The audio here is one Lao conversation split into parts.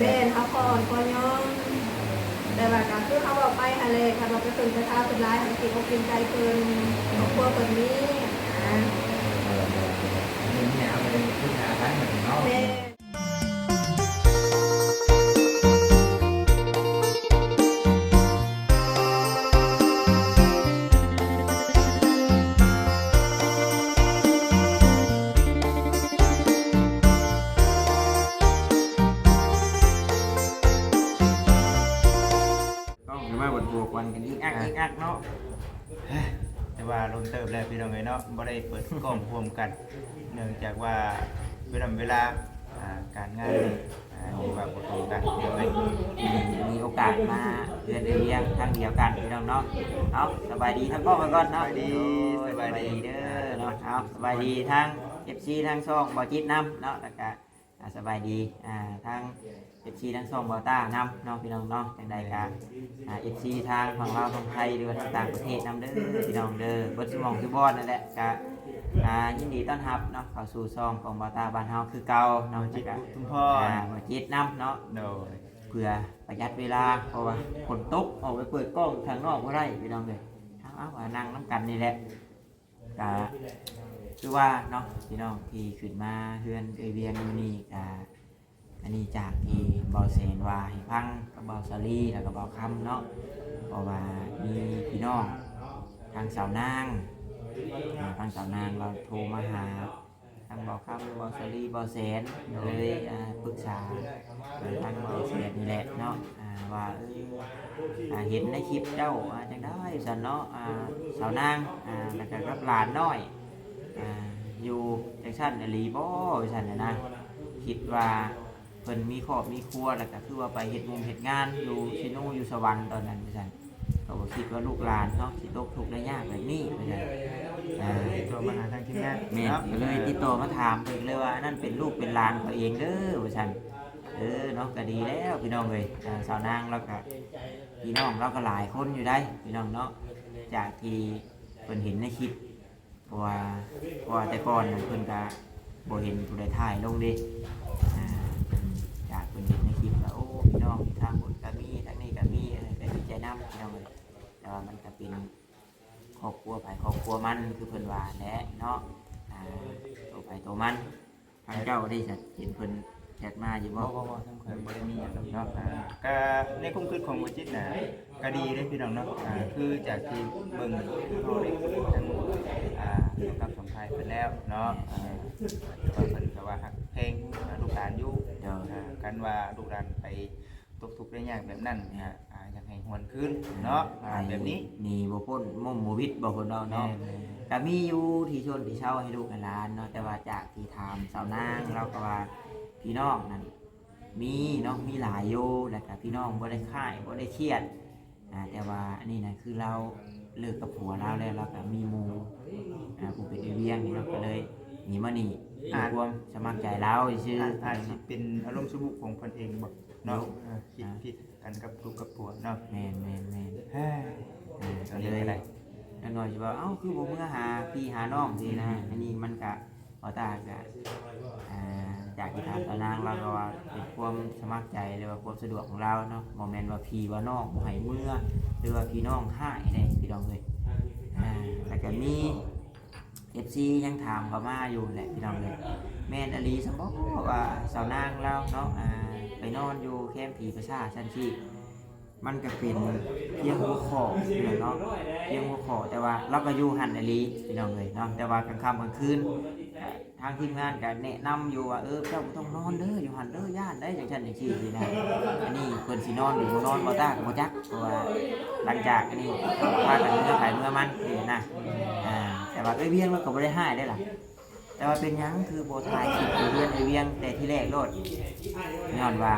ແມ່ນ ເຮົາຂໍອ່ອນຂໍຍອມ ແຕ່ວ່າກໍຄືເຮົາເວົ້າໄປຫັ້ນແຫຼະ ຄັນວ່າໄປເພິ່ງໄປພາເພິ່ນຫຼາຍ ເຮົາກໍເກງອົກເກງໃຈເພິ່ນ ຄອບຄົວເພິ່ນນີ້ນະ. ແມ່ນ. ຕ້ອງມາບົດບົວກວັນກັນອີກອັກອີກອັກເນາະ. ແຕ່ວ່າດົນເຕີບແລ້ວພີ່ນ້ອງເອີຍເນາະ ບໍ່ໄດ້ເປີດກ້ອງຮ່ວມກັນ ເນື່ອງຈາກວ່າເວລາ ເວລາ ອ່າ ການງານ ອ່າ ທີ່ວ່າບໍ່ຕົງກັນ ເອີຍ ມີໂອກາດມາເຮືອນໄອວຽງຄັ້ງດຽວກັນພີ່ນ້ອງເນາະ. ເອົາ ສະບາຍດີທາງກ້ອງໄວ້ກ່ອນເນາະ. ສະບາຍດີ ໂດຍ ສະບາຍດີເດີເນາະ. ເອົາ ສະບາຍດີທາງເອັຟຊີທາງຊ່ອງບໍ່ຈິດນຳເນາະ ແລ້ວກະ ອ່າ ສະບາຍດີ ອ່າ ທາງເອັຟຊີທາງຊ່ອງບ່າວຕ້ານຳເນາະ ພີ່ນ້ອງເນາະ. ຈັ່ງໃດກະ ອ່າ ເອັຟຊີທາງຝັ່ງລາວຝັ່ງໄທ ຫຼືວ່າທາງຕ່າງປະເທດນຳເດີ ພີ່ນ້ອງເດີ ເບິດສູ່ໝ່ອງສູ່ບ່ອນນັ້ນແຫຼະ ກະ ອ່າ ຍິນດີຕ້ອນຮັບເນາະ ເຂົ້າສູ່ຊ່ອງຂອງບ່າວຕ້າບ້ານເຮົາຄືເກົ່າເນາະ. ບໍ່ຈິດ ແລ້ວກະ ອຸທຸມພອນ ອ່າ ບໍ່ຈິດນຳເນາະ ໂດຍ ເພື່ອປະຢັດເວລາ ເພາະວ່າຝົນຕົກ ອອກໄປເປີດກ້ອງຂ້າງນອກບໍ່ໄດ້ ພີ່ນ້ອງເອີຍ. ເອົາ ເອົາ ວ່ານັ່ງນຳກັນນີ້ແຫຼະ ກະຄືວ່າເນາະ ພີ່ນ້ອງທີ່ຂຶ້ນມາເຮືອນເອື້ອຍວຽງມື້ນີ້ ກະ ອັນນີ້ຈາກທີ່ບ່າວແສນວ່າໃຫ້ຟັງກັບບ່າວສາລີ ແລ້ວກໍບ່າວຄຳເນາະ ເພາະວ່າມີພີ່ນ້ອງທາງສາວນາງ ອ່າ ທາງສາວນາງລາວໂທມາຫາ ທາງບ່າວຄຳ ບ່າວສາລີ ບ່າວແສນ ກໍເລີຍ ອ່າ ປຶກສາທາງບ່າວແສນນີ້ແຫຼະເນາະ ອ່າ ວ່າ ເອີ ອ່າ ເຫັນໃນຄລິບເຈົ້າ ອ່າ ຈັ່ງໃດຊັ້ນເນາະ ອ່າ ສາວນາງ ອ່າ ແລ້ວກໍກັບຫຼານນ້ອຍ ອ່າ ຢູ່ຈັ່ງຊັ້ນອີ່ຫຼີບໍ່ ວ່າຊັ້ນນະ ຄິດວ່າເພິ່ນມີຄອບມີຄົວ ແລ້ວກໍຄືວ່າໄປເຮັດວົງເຮັດງານຢູ່ເຊໂນ ຢູ່ສະຫວັນຕອນນັ້ນ ວ່າຊັ້ນ. ກໍບໍ່ຄິດວ່າລູກຫຼານເນາະ ຊິຕົກທຸກໄດ້ຍາກແບບນີ້ ວ່າຊັ້ນ. ອ່າ ຕິດຕໍ່ມາຫາທາງທີມງານ ແມ່ນ ເນາະ ກໍເລີຍຕິດຕໍ່ມາຖາມເພິ່ນເລີຍວ່າ ອັນນັ້ນເປັນລູກເປັນຫຼານເຂົາເອງເດີ ວ່າຊັ້ນ. ເອີເນາະ ກໍດີແລ້ວພີ່ນ້ອງເອີຍ ອ່າ ສາວນາງລາວກໍ ພີ່ນ້ອງລາວກໍຫຼາຍຄົນຢູ່ໃດ໋ ພີ່ນ້ອງເນາະ ຈາກທີ່ເພິ່ນເຫັນໃນຄລິບ. ເພາະວ່າ ເພາະວ່າແຕ່ກ່ອນນັ້ນເພິ່ນກະບໍ່ເຫັນຜູ້ໃດຖ່າຍລົງເດ້ ອ່າ ຈາກເພິ່ນເຫັນໃນຄລິບວ່າ ໂອ້ ພີ່ນ້ອງຢູ່ທາງພຸ້ນກະມີ ທາງນີ້ກະມີ ເອີ ກະດີໃຈນຳພີ່ນ້ອງເອີຍ. ແຕ່ວ່າມັນກະເປັນຄອບຄົວໃຜຄອບຄົວມັນ ຄືເພິ່ນວ່າແຫຼະເນາະ ອ່າ ໂຕໃຜໂຕມັນ. ທາງເຈົ້າໄດ້ເຫັນເພິ່ນແຊັດມາຢູ່ບໍ່? ບໍ່ ບໍ່ ບໍ່ ທາງຂ້ອຍບໍ່ໄດ້ມີຫຍັງດອກເນາະ. ອ່າ ກະໃນຄວາມຄິດຂອງບໍ່ຈິດນະ ກະດີເດ້ພີ່ນ້ອງເນາະ. ອ່າ ຄືຈາກທີ່ເບິ່ງເຮົາໄດ້ຄຸຍກັນ ອ່າ ກັບສອງຝ່າຍເພິ່ນແລ້ວເນາະ ອ່າ ວ່າເພິ່ນກໍວ່າຮັກແພງລູກຫຼານຢູ່ ໂດຍ ອ່າ ຄັນວ່າລູກຫຼານໄປຕົກທຸກໄດ້ຍາກແບບນັ້ນ ອ່າ ຢາກໃຫ້ຫວນຄືນເນາະ ອ່າ ແບບນີ້ ໜີບໍ່ພົ້ນ ມຸ້ມບໍ່ວິດ ບໍ່ເພິ່ນເວົ້າເນາະ. ແມ່ນໆ ກໍມີຢູ່ທີ່ຊົນທີ່ເຊົາໃຫ້ລູກໃຫ້ຫຼານເນາະ ແຕ່ວ່າຈາກທີ່ຖາມສາວນາງ ລາວກໍວ່າພີ່ນ້ອງນັ້ນ ມີເນາະ ມີຫຼາຍຢູ່ ແລ້ວກະພີ່ນ້ອງບໍ່ໄດ້ຄ້າຍ ບໍ່ໄດ້ຄຽດ ອ່າ ແຕ່ວ່າອັນນີ້ນະ ຄືລາວເລີກກັບຜົວລາວແລ້ວ ລາວກະມີໝູ່ ອ່າ ຜູ້ເປັນເອື້ອຍວຽງນີ້ເນາະ ກໍເລີຍໜີມານີ້ ອາດ ດ້ວຍຄວາມສະໝັກໃຈລາວຊື່ໆ. ອາດ ອາດຊິເປັນອາລົມຊົ່ວວູບຂອງເພິ່ນເອງບໍເນາະ ໂດຍ ເອີ ຄິດ ອ່າ ຜິດກັນກັບລູກກັບຜົວເນາະ. ແມ່ນໆໆ ເອີ ກໍເລີຍ ຈັກໜ້ອຍຊິວ່າ ເອົ້າ ຄືບໍ່ເມືອຫາພີ່ຫານ້ອງຊີ້ນະ ອືມ ອັນນີ້ມັນກະ ບໍ່ຕ່າງກະ ອ່າ ຈາກທີ່ຖາມສາວນາງ ລາວກໍວ່າເປັນຄວາມສະໝັກໃຈ ຫຼືວ່າຄວາມສະດວກຂອງລາວເນາະ ບໍ່ແມ່ນວ່າພີ່ວ່ານ້ອງບໍ່ໃຫ້ເມືອ ຫຼືວ່າພີ່ນ້ອງຮ້າຍເດ້ ພີ່ນ້ອງເອີຍ. ອ່າ ແລ້ວກໍມີເອັຟຊີຍັງຖາມເຂົ້າມາຢູ່ແຫຼະ ພີ່ນ້ອງເອີຍ ແມ່ນອີ່ຫຼີຊັ້ນບໍ່ ວ່າສາວນາງລາວເນາະ ອ່າ ໄປນອນຢູ່ແຄມຜີປະສາດຊັ້ນຊີ້ ມັນກໍເປັນພຽງຫົວຂໍ້ເນາະ ພຽງຫົວຂໍ້ ແຕ່ວ່າລາວກໍຢູ່ຫັ້ນອີ່ຫຼີ ພີ່ນ້ອງເອີຍເນາະ. ແຕ່ວ່າກາງຄ່ຳກາງຄືນ ທາງທີມງານກໍແນະນຳຢູ່ວ່າ ເອີ ເຈົ້າບໍ່ຕ້ອງນອນເດີ ຢູ່ຫັ້ນເດີ ຢ້ານໄດ໋ ຈັ່ງຊັ້ນຈັ່ງຊີ້ນະ. ອັນນີ້ເພິ່ນຊິນອນຫຼືບໍ່ນອນ ບໍ່ຕ້າກໍບໍ່ຈັກ ເພາະວ່າຫຼັງຈາກອັນນີ້ພາກັນເມືອໃຜເມືອມັນນີ້ນະ. ອ່າ ແຕ່ວ່າເອື້ອຍວຽງລາວກໍບໍ່ໄດ້ຮ້າຍເດ້ລະ ແຕ່ວ່າເປັນຫຍັງຄືບໍ່ຖ່າຍຄລິບຢູ່ເຮືອນເອື້ອຍວຽງແຕ່ທີແລກໂລດ? ຍ້ອນວ່າ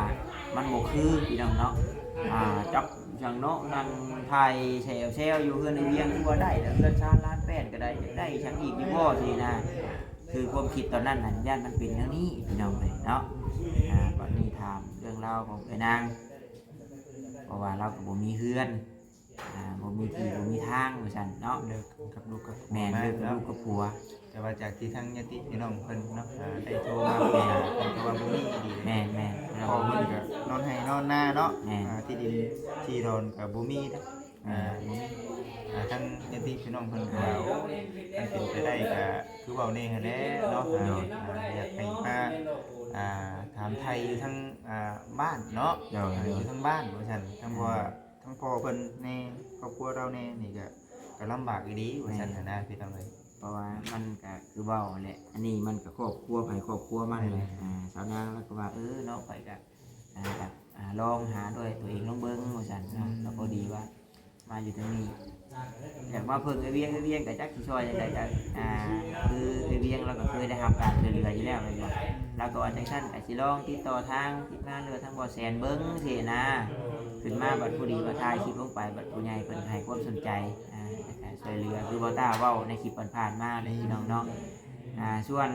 ມັນບໍ່ຄື ພີ່ນ້ອງເນາະ ອ່າ ຈັກຫຍັງເນາະ ນັ່ງຖ່າຍແຊວໆຢູ່ເຮືອນເອື້ອຍວຽງ ຄືວ່າໄດ້ແລ້ວ ເຮືອນຊານລານແປ້ນກໍໄດ້ ຢາກໄດ້ຫຍັງອີກຢູ່ບໍ່ຊີ້ນະ. ຄືຄວາມຄິດຕອນນັ້ນນະ ຢ້ານມັນເປັນແນວນີ້ ພີ່ນ້ອງເອີຍເນາະ. ອ່າ ບັດນີ້ຖາມເລື່ອງລາວຂອງເອື້ອຍນາງ ເພາະວ່າລາວກໍບໍ່ມີເຮືອນ ອ່າ ບໍ່ມີທີ່ບໍ່ມີທາງວ່າຊັ້ນເນາະ. ເລີກກັບລູກກັບຜົວ ແມ່ນ ມາເລີກກັບ ເນາະ ລູກກັບຜົວ. ແຕ່ວ່າຈາກທີ່ທາງຍາດຕິພີ່ນ້ອງເພິ່ນເນາະ ອ່າ ໄດ້ໂທມາ ແມ່ນ ປຶກສາເພິ່ນກໍວ່າບໍ່ມີອີ່ຫຼີ ແມ່ນໆ ເພາະເພິ່ນກໍນອນ ນອນນາເນາະ ແມ່ນ ອ່າ ທີ່ດິນທີ່ດອນກໍບໍ່ມີເດ້ ອ່າ ອ່າ ບໍ່ມີ ອ່າ ທາງຍາດຕິພີ່ນ້ອງເພິ່ນກໍວ່າ ໂອ້ຍ ຄັນເປັນໄປໄດ້ກໍຄືເວົ້າແດ່ຫັ້ນແຫຼະເນາະ ໂດຍ ອ່າ ຢາກໃຫ້ມາ ອ່າ ຖາມໄຖ່ຢູ່ທາງ ອ່າ ບ້ານເນາະ ໂດຍ ອ່າ ຢູ່ທາງບ້ານວ່າຊັ້ນ ທາງ ອືມ ພໍ່ ທາງພໍ່ເພິ່ນແດ່ ຄອບຄົວລາວແດ່ນີ້ກໍ ກໍລຳບາກອີ່ຫຼີວ່າຊັ້ນ ແມ່ນ ຫັ້ນນະ ພີ່ນ້ອງເອີຍ. ເພາະວ່າມັນກະຄືເວົ້າຫັ້ນແຫຼະ ອັນນີ້ມັນກະຄອບຄົວໃຜຄອບຄົວມັນແຫຼະ ແມ່ນ ອ່າ ສາວນາງລາວກໍວ່າ ເອີເນາະ ຂ້ອຍກະ ອ່າ ກະ ອ່າ ລອງຫາດ້ວຍຕົວເອງລອງເບິ່ງວ່າຊັ້ນເນາະ ອືມ ແລ້ວພໍດີວ່າມາຢູ່ທາງນີ້ ຢາກມາເພິ່ງເອື້ອຍວຽງ ເອື້ອຍວຽງກະຈັກຊິຊ່ອຍຈັ່ງໃດ ກະ ອ່າ ຄືເອື້ອຍວຽງລາວກະເຄີຍໄດ້ຮັບການຊ່ວຍເຫຼືອຢູ່ແລ້ວແມ່ນບໍ່ ລາວກໍວ່າຈັ່ງຊັ້ນ ກະຊິລອງຕິດຕໍ່ທາງທີມງານ ຫຼືວ່າທາງບໍ່ແສນເບິ່ງຊີ້ນະ ຂຶ້ນມາບັດຜູ້ດີມາຖ່າຍຄລິບລົງໄປ ບັດຜູ້ໃຫຍ່ເພິ່ນໃຫ້ຄວາມສົນໃຈ ອ່າ ແລ້ວກະຊ່ວຍເຫຼືອ ຄືບໍ່ຕ້າເວົ້າໃນຄລິບຜ່ານໆມາເດ້ ອືມ ພີ່ນ້ອງເນາະ ອ່າ ສ່ວນ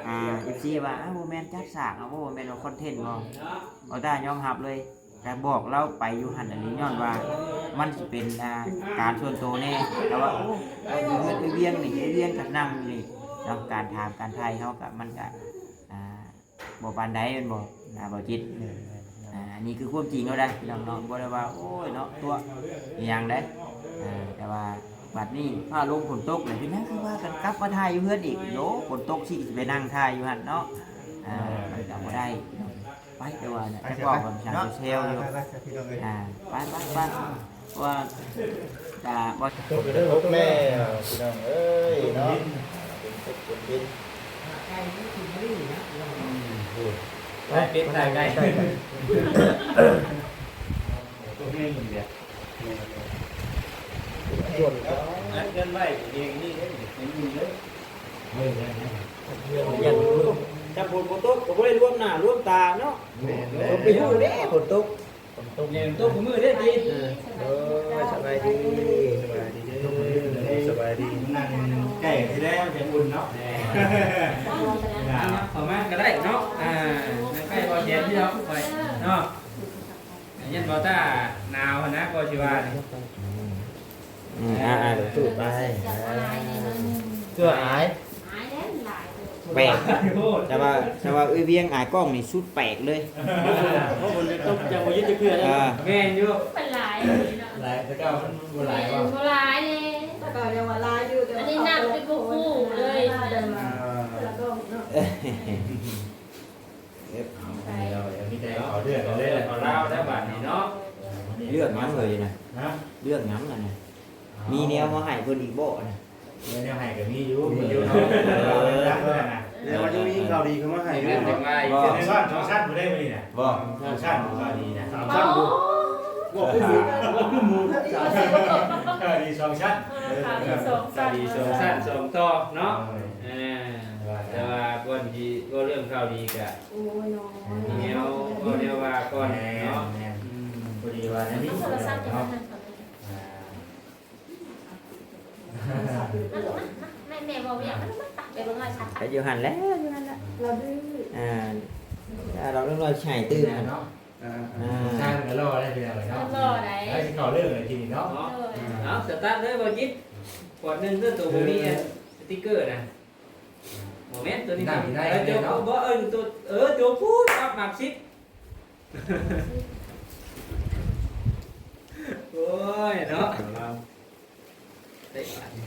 ອ່າ ເອັຟຊີ ວ່າ ອ້າວ ບໍ່ແມ່ນຈັດສາກ ເອົາ ບໍ່ແມ່ນວ່າຄອນເທັນບໍ່ ບໍ່ຕ້າຍອມຮັບເລີຍ ກະບອກລາວໄປຢູ່ຫັ້ນອີ່ຫຼີ ຍ້ອນວ່າມັນຊິເປັນ ອ່າ ການສ່ວນໂຕແດ່ ແຕ່ວ່າ ໂອ້ ເຮົາຢູ່ເຮືອນເອື້ອຍວຽງນີ້ ເອື້ອຍວຽງກໍນັ່ງຢູ່ນີ້ເນາະ ການຖາມການໄຖ່ເຮົາກໍ ມັນກໍ ອ່າ ບໍ່ປານໃດແມ່ນບໍ່ ອ່າ ບໍ່ຈິດ ແມ່ນໆ ອ່າ ອັນນີ້ຄືຄວາມຈິງເນາະ ພີ່ນ້ອງເນາະ ບໍ່ໄດ້ວ່າ ໂອ້ຍເນາະ ຕົວະອີ່ຫຍັງໃດ ອ່າ ແຕ່ວ່າບັດນີ້ຟ້າລົງຝົນຕົກແລ້ວ ເປັນຫຍັງຄືພາກັນກັບມາຖ່າຍຢູ່ເຮືອນອີກ ໂຢ ຝົນຕົກຊິໄປນັ່ງຖ່າຍຢູ່ຫັ້ນເນາະ ອ່າ ມັນກໍບໍ່ໄດ້ ໄປ ແຕ່ວ່າ ໄປ ຈັກເວົ້າກັນ ຊ່າງ ເອີ ແຊວຢູ່ ໄປໆ ພີ່ນ້ອງເອີຍ ອ່າ ໄປໆໆ ເພາະວ່າກະບໍ່ ຝົນຕົກແລ້ວ ພີ່ນ້ອງເອີຍເນາະ ຝົນຕົກຝົນດິນ ໄກ່ມັນກິນບໍ່ໄດ້ນະ ອືມ ໂອ້ຍ ໄກ່ເປັດໄກ່ໄກ່ ຕົກແຮງອີ່ຫຼີ ອັດເງິນໄວ້ເອງນີ້ເດ້ ເປັນເງິນເດ້ ເອີ ແມ່ນໆ ຖ້າຝົນບໍ່ຕົກກໍບໍ່ໄດ້ລວມໜ້າລວມຕາເນາະ ແມ່ນໆ ຕ້ອງໄປຮູ້ເດ້ຝົນຕົກ ຝົນຕົກ ແມ່ນ ຕົກມື້ເດ້ຕິ ເອີ ໂອ້ຍ ສະບາຍດີ ສະບາຍດີເດີ ສະບາຍດີ ນັ່ງໃກ້ທີ່ແລ້ວຈະອຸ່ນເນາະ ແມ່ນ ເຂົ້າມາກໍໄດ້ເນາະ ອ່າ ນັ່ງໃກ້ບໍ່ແຂນທີ່ເຮົາໄປເນາະ ຢ້ານບໍ່ຕ້າໜາວຫັ້ນນະ ກໍຊິວ່ານີ້ ອືມ ອືມ ອ່າໆ ຕູບໄປ ເພື່ອອາຍ ອາຍແລ້ວຫຼາຍ ແປກ ແຕ່ວ່າ ແຕ່ວ່າເອື້ອຍວຽງອາຍກ້ອງນີ້ສຸດແປກເລີຍ ເພາະຝົນຕົກຈະບໍ່ຢຸດຈັກເທື່ອເດ້ ອ່າ ແມ່ນຢູ່ ມັນຫຼາຍເນາະ ຫຼາຍ ແຕ່ເກົ່າມັນບໍ່ຫຼາຍ ແມ່ນບໍ່ຫຼາຍເດ້ ແຕ່ເກົ່າຍັງວ່າຫຼາຍຢູ່ ແຕ່ວ່າອັນນີ້ນ້ຳຈະບໍ່ຄູ່ເລີຍ ອ່າ ເອີ ເອົາ ມີແຕ່ເອົາເລື່ອງເອົາເລື່ອງເອົາລາວແລ້ວບາດນີ້ເນາະ ເລື່ອງຫຍັງເອີຍນະ ຮະ ເລື່ອງຫຍັງອັນນະ ມີແນວມາໃຫ້ເພິ່ນອີກບໍ່ນະ ມີແນວໃຫ້ກໍມີຢູ່ ມີຢູ່ເນາະ ເອີ ແນວວ່າຈະມີຂ່າວດີເຂົ້າມາໃຫ້ຢູ່ ແມ່ນຈັກວ່າອີກ ບໍ່ ສອງຊັ້ນ ສອງຊັ້ນບໍ່ໄດ້ມື້ນີ້ນະ ບໍ່ ສອງຊັ້ນບໍ່ ຂ່າວດີນະ ສາມຊັ້ນບໍ່ ບໍ່ຄືໝູ່ ບໍ່ຄືໝູ່ ສາມຊັ້ນ ຂ່າວດີສອງຊັ້ນ ເອີ ຂ່າວດີສອງຊັ້ນ ຂ່າວດີສອງຊັ້ນ ສອງຕໍ່ເນາະ ເອີ ເອີ ແຕ່ວ່າກ່ອນຊິເວົ້າເລື່ອງຂ່າວດີກະ ໂອ້ຍເນາະ ມີແນວເວົ້າແນວວ່າກ່ອນເນາະ ແມ່ນໆ ອືມ ພໍດີວ່າແນວນີ້ ໂທລະສັບເນາະ ອ່າ ແມ່ ແມ່ເວົ້າຫຍັງ ໄປເບິ່ງລອຍສັກ ໄປຢູ່ຫັ້ນແຫຼະ ຢູ່ຫັ້ນແຫຼະ ລາວດື້ ອ່າ ລາວເລື່ອງລອຍໃຫ້ຕື່ມເນາະ ອ່າ ອ່າ ຊ່າງກໍລໍໄດ້ ພີ່ນ້ອງເນາະ ລໍໄດ້ ແລ້ວຊິເຂົ້າເລື່ອງເລີຍທີນີ້ເນາະ ເນາະ ເອີ ເອົາ ສະຕາດເລີຍ ບໍ່ຈິດ ຂວດໜຶ່ງເດີ ໂຕບໍ່ມີສະຕິກເກີນະ ບໍ່ແມ່ນໂຕນີ້ ເອີ ໂຕ ບໍ່ ເອີ ໂຕ ເອີ ໂຕພຸ້ນ ປັບໝາກສິບ ໂອ້ຍເນາະ ເຕະບາດນີ້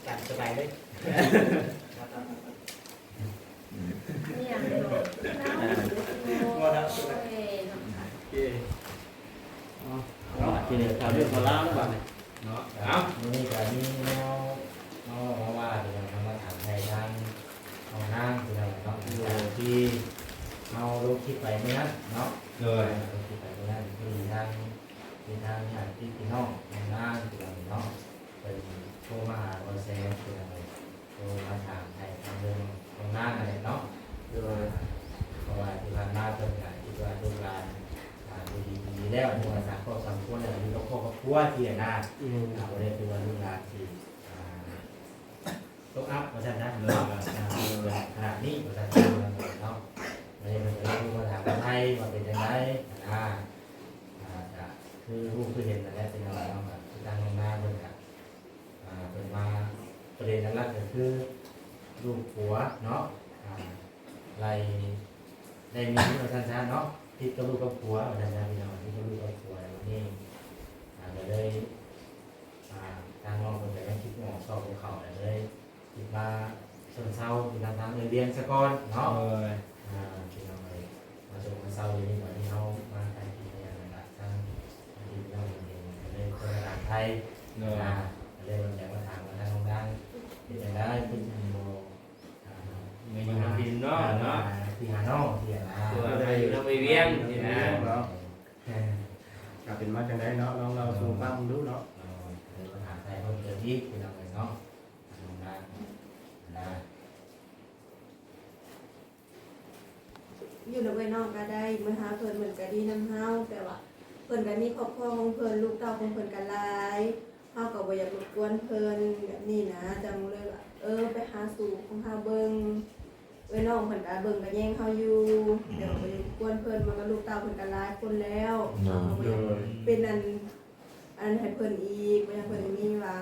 ຕາມສະບາຍເລີຍ ມີຫຍັງເນາະ ອ່າ ໂອ້ຍເນາະ ໂອເຄ ເນາະ ເອົາ ເອົາ ທີນີ້ເຂົ້າເລື່ອງເຂົ້າລາວແລ້ວບາດນີ້ ເນາະ ເອົາ ມື້ນີ້ກໍມີແນວມາເວົ້າມາວ່າ ທີ່ວ່າເຮົາມາຖາມໄຖ່ທາງນ້ອງນາງ ທີ່ວ່າເນາະ ໂດຍ ທີ່ເຮົາລົງຄລິບໄປມື້ນັ້ນເນາະ ໂດຍ ລົງຄລິບໄປມື້ນັ້ນ ທີ່ທາງ ທີ່ທາງຍາດຕິພີ່ນ້ອງນ້ອງນາງ ທີ່ວ່າເນາະ ເພິ່ນໂທມາຫາບ່າວແສນ ທີ່ວ່າ ໂທມາຖາມໄຖ່ທາງເລື່ອງຂອງນາງນັ້ນແຫຼະເນາະ ໂດຍ ເພາະວ່າທີ່ຜ່ານມາເພິ່ນກໍຄິດວ່າລູກຫຼານ ອ່າ ຢູ່ດີກິນດີແລ້ວ ເພາະວ່າສ້າງຄອບສ້າງຄົວແລ້ວ ຢູ່ກັບຄອບກັບຄົວທີ່ນາ ອືມ ອ່າ ບໍ່ໄດ້ຄືວ່າລູກຫຼານທີ່ ອ່າ ຕົກອັບວ່າຊັ້ນນະ ເອີ ຂະໜາດນີ້ວ່າຊັ້ນເນາະ ແລ້ວເພິ່ນກໍເລີຍໂທມາຖາມໄຖ່ວ່າເປັນຈັ່ງໃດນາ ອ່າ ກໍຄືຮູ້ຄືເຫັນນັ້ນແຫຼະ ພີ່ນ້ອງເນາະ ກໍຄືທາງນ້ອງນາງເພິ່ນກໍ ອ່າ ເພິ່ນວ່າປະເດັນຫຼັກໆກໍຄືລູກຜົວເນາະ ອ່າ ໄລ່ ໄດ້ມີວ່າຊັ້ນຊະເນາະ ຕິດກັບລູກກັບຜົວວ່າຊັ້ນຊະ ພີ່ນ້ອງ ຕິດກັບລູກກັບຜົວ ແລ້ວບັດນີ້ ອ່າ ກໍເລີຍ ອ່າ ທາງນ້ອງເພິ່ນກໍຍັງຄິດບໍ່ອອກຊອກບໍ່ເຂົ້າ ກໍເລີຍຄິດມາຊົມເຊົາຢູ່ນຳທາງເອື້ອຍວຽງຊະກ່ອນເນາະ. ໂດຍ ອ່າ ພີ່ນ້ອງເອີຍ ມາຊົມມາເຊົາຢູ່ນີ້ ບັດນີ້ເຮົາມາຖ່າຍຄລິບມາຫຍັງ ແລ້ວກໍທາງພີ່ນ້ອງເພິ່ນກໍເລີຍຄົນລະດ່ານໄທ. ໂດຍ ອ່າ ກໍເລີຍຢາກມາຖາມວ່າທາງນ້ອງນາງເປັນຈັ່ງໃດ ເປັນຫຍັງບໍ່ ອ່າ ແມ່ນຢູ່ນຳດິນເນາະ ອ່າ ເນາະ ທີ່ຫານ້ອງທີ່ຫາ ຄືວ່າມາຢູ່ນຳໄອ້ວຽງນີ້ນະ ເນາະ ເອີ ກະເປັນມາຈັ່ງໃດເນາະ ລອງເລົ່າສູ່ຟັງເບິ່ງດູເນາະ. ເອີ ເດີນມາຖາມໄຖ່ເພີ່ມເຕີມອີກ ພີ່ນ້ອງເອີຍເນາະ ນະ ນະ ຢູ່ນຳເອື້ອຍນ້ອງກໍໄດ້ ມາຫາເພິ່ນ ເພິ່ນກໍດີນຳເຮົາ ແຕ່ວ່າເພິ່ນກໍມີຄອບຄົວຂອງເພິ່ນ ລູກເຕົ້າຂອງເພິ່ນກໍຫຼາຍ ເຮົາກໍບໍ່ຢາກລົບກວນເພິ່ນແບບນີ້ນະ ຈັ່ງເລີຍວ່າ ເອີ ໄປຫາສູ່ຂອງເຮົາເບິ່ງ ເອື້ອຍນ້ອງເພິ່ນກໍເບິ່ງກໍແຍງເຮົາຢູ່ ແຕ່ວ່າບໍ່ຢາກລົບກວນເພິ່ນ ມັນກໍລູກເຕົ້າເພິ່ນກໍຫຼາຍຄົນແລ້ວ ເຮົາກໍບໍ່ຢາກເປັນອັນ ອັນໃຫ້ເພິ່ນອີກ ບໍ່ຢາກເພິ່ນມີວ່າ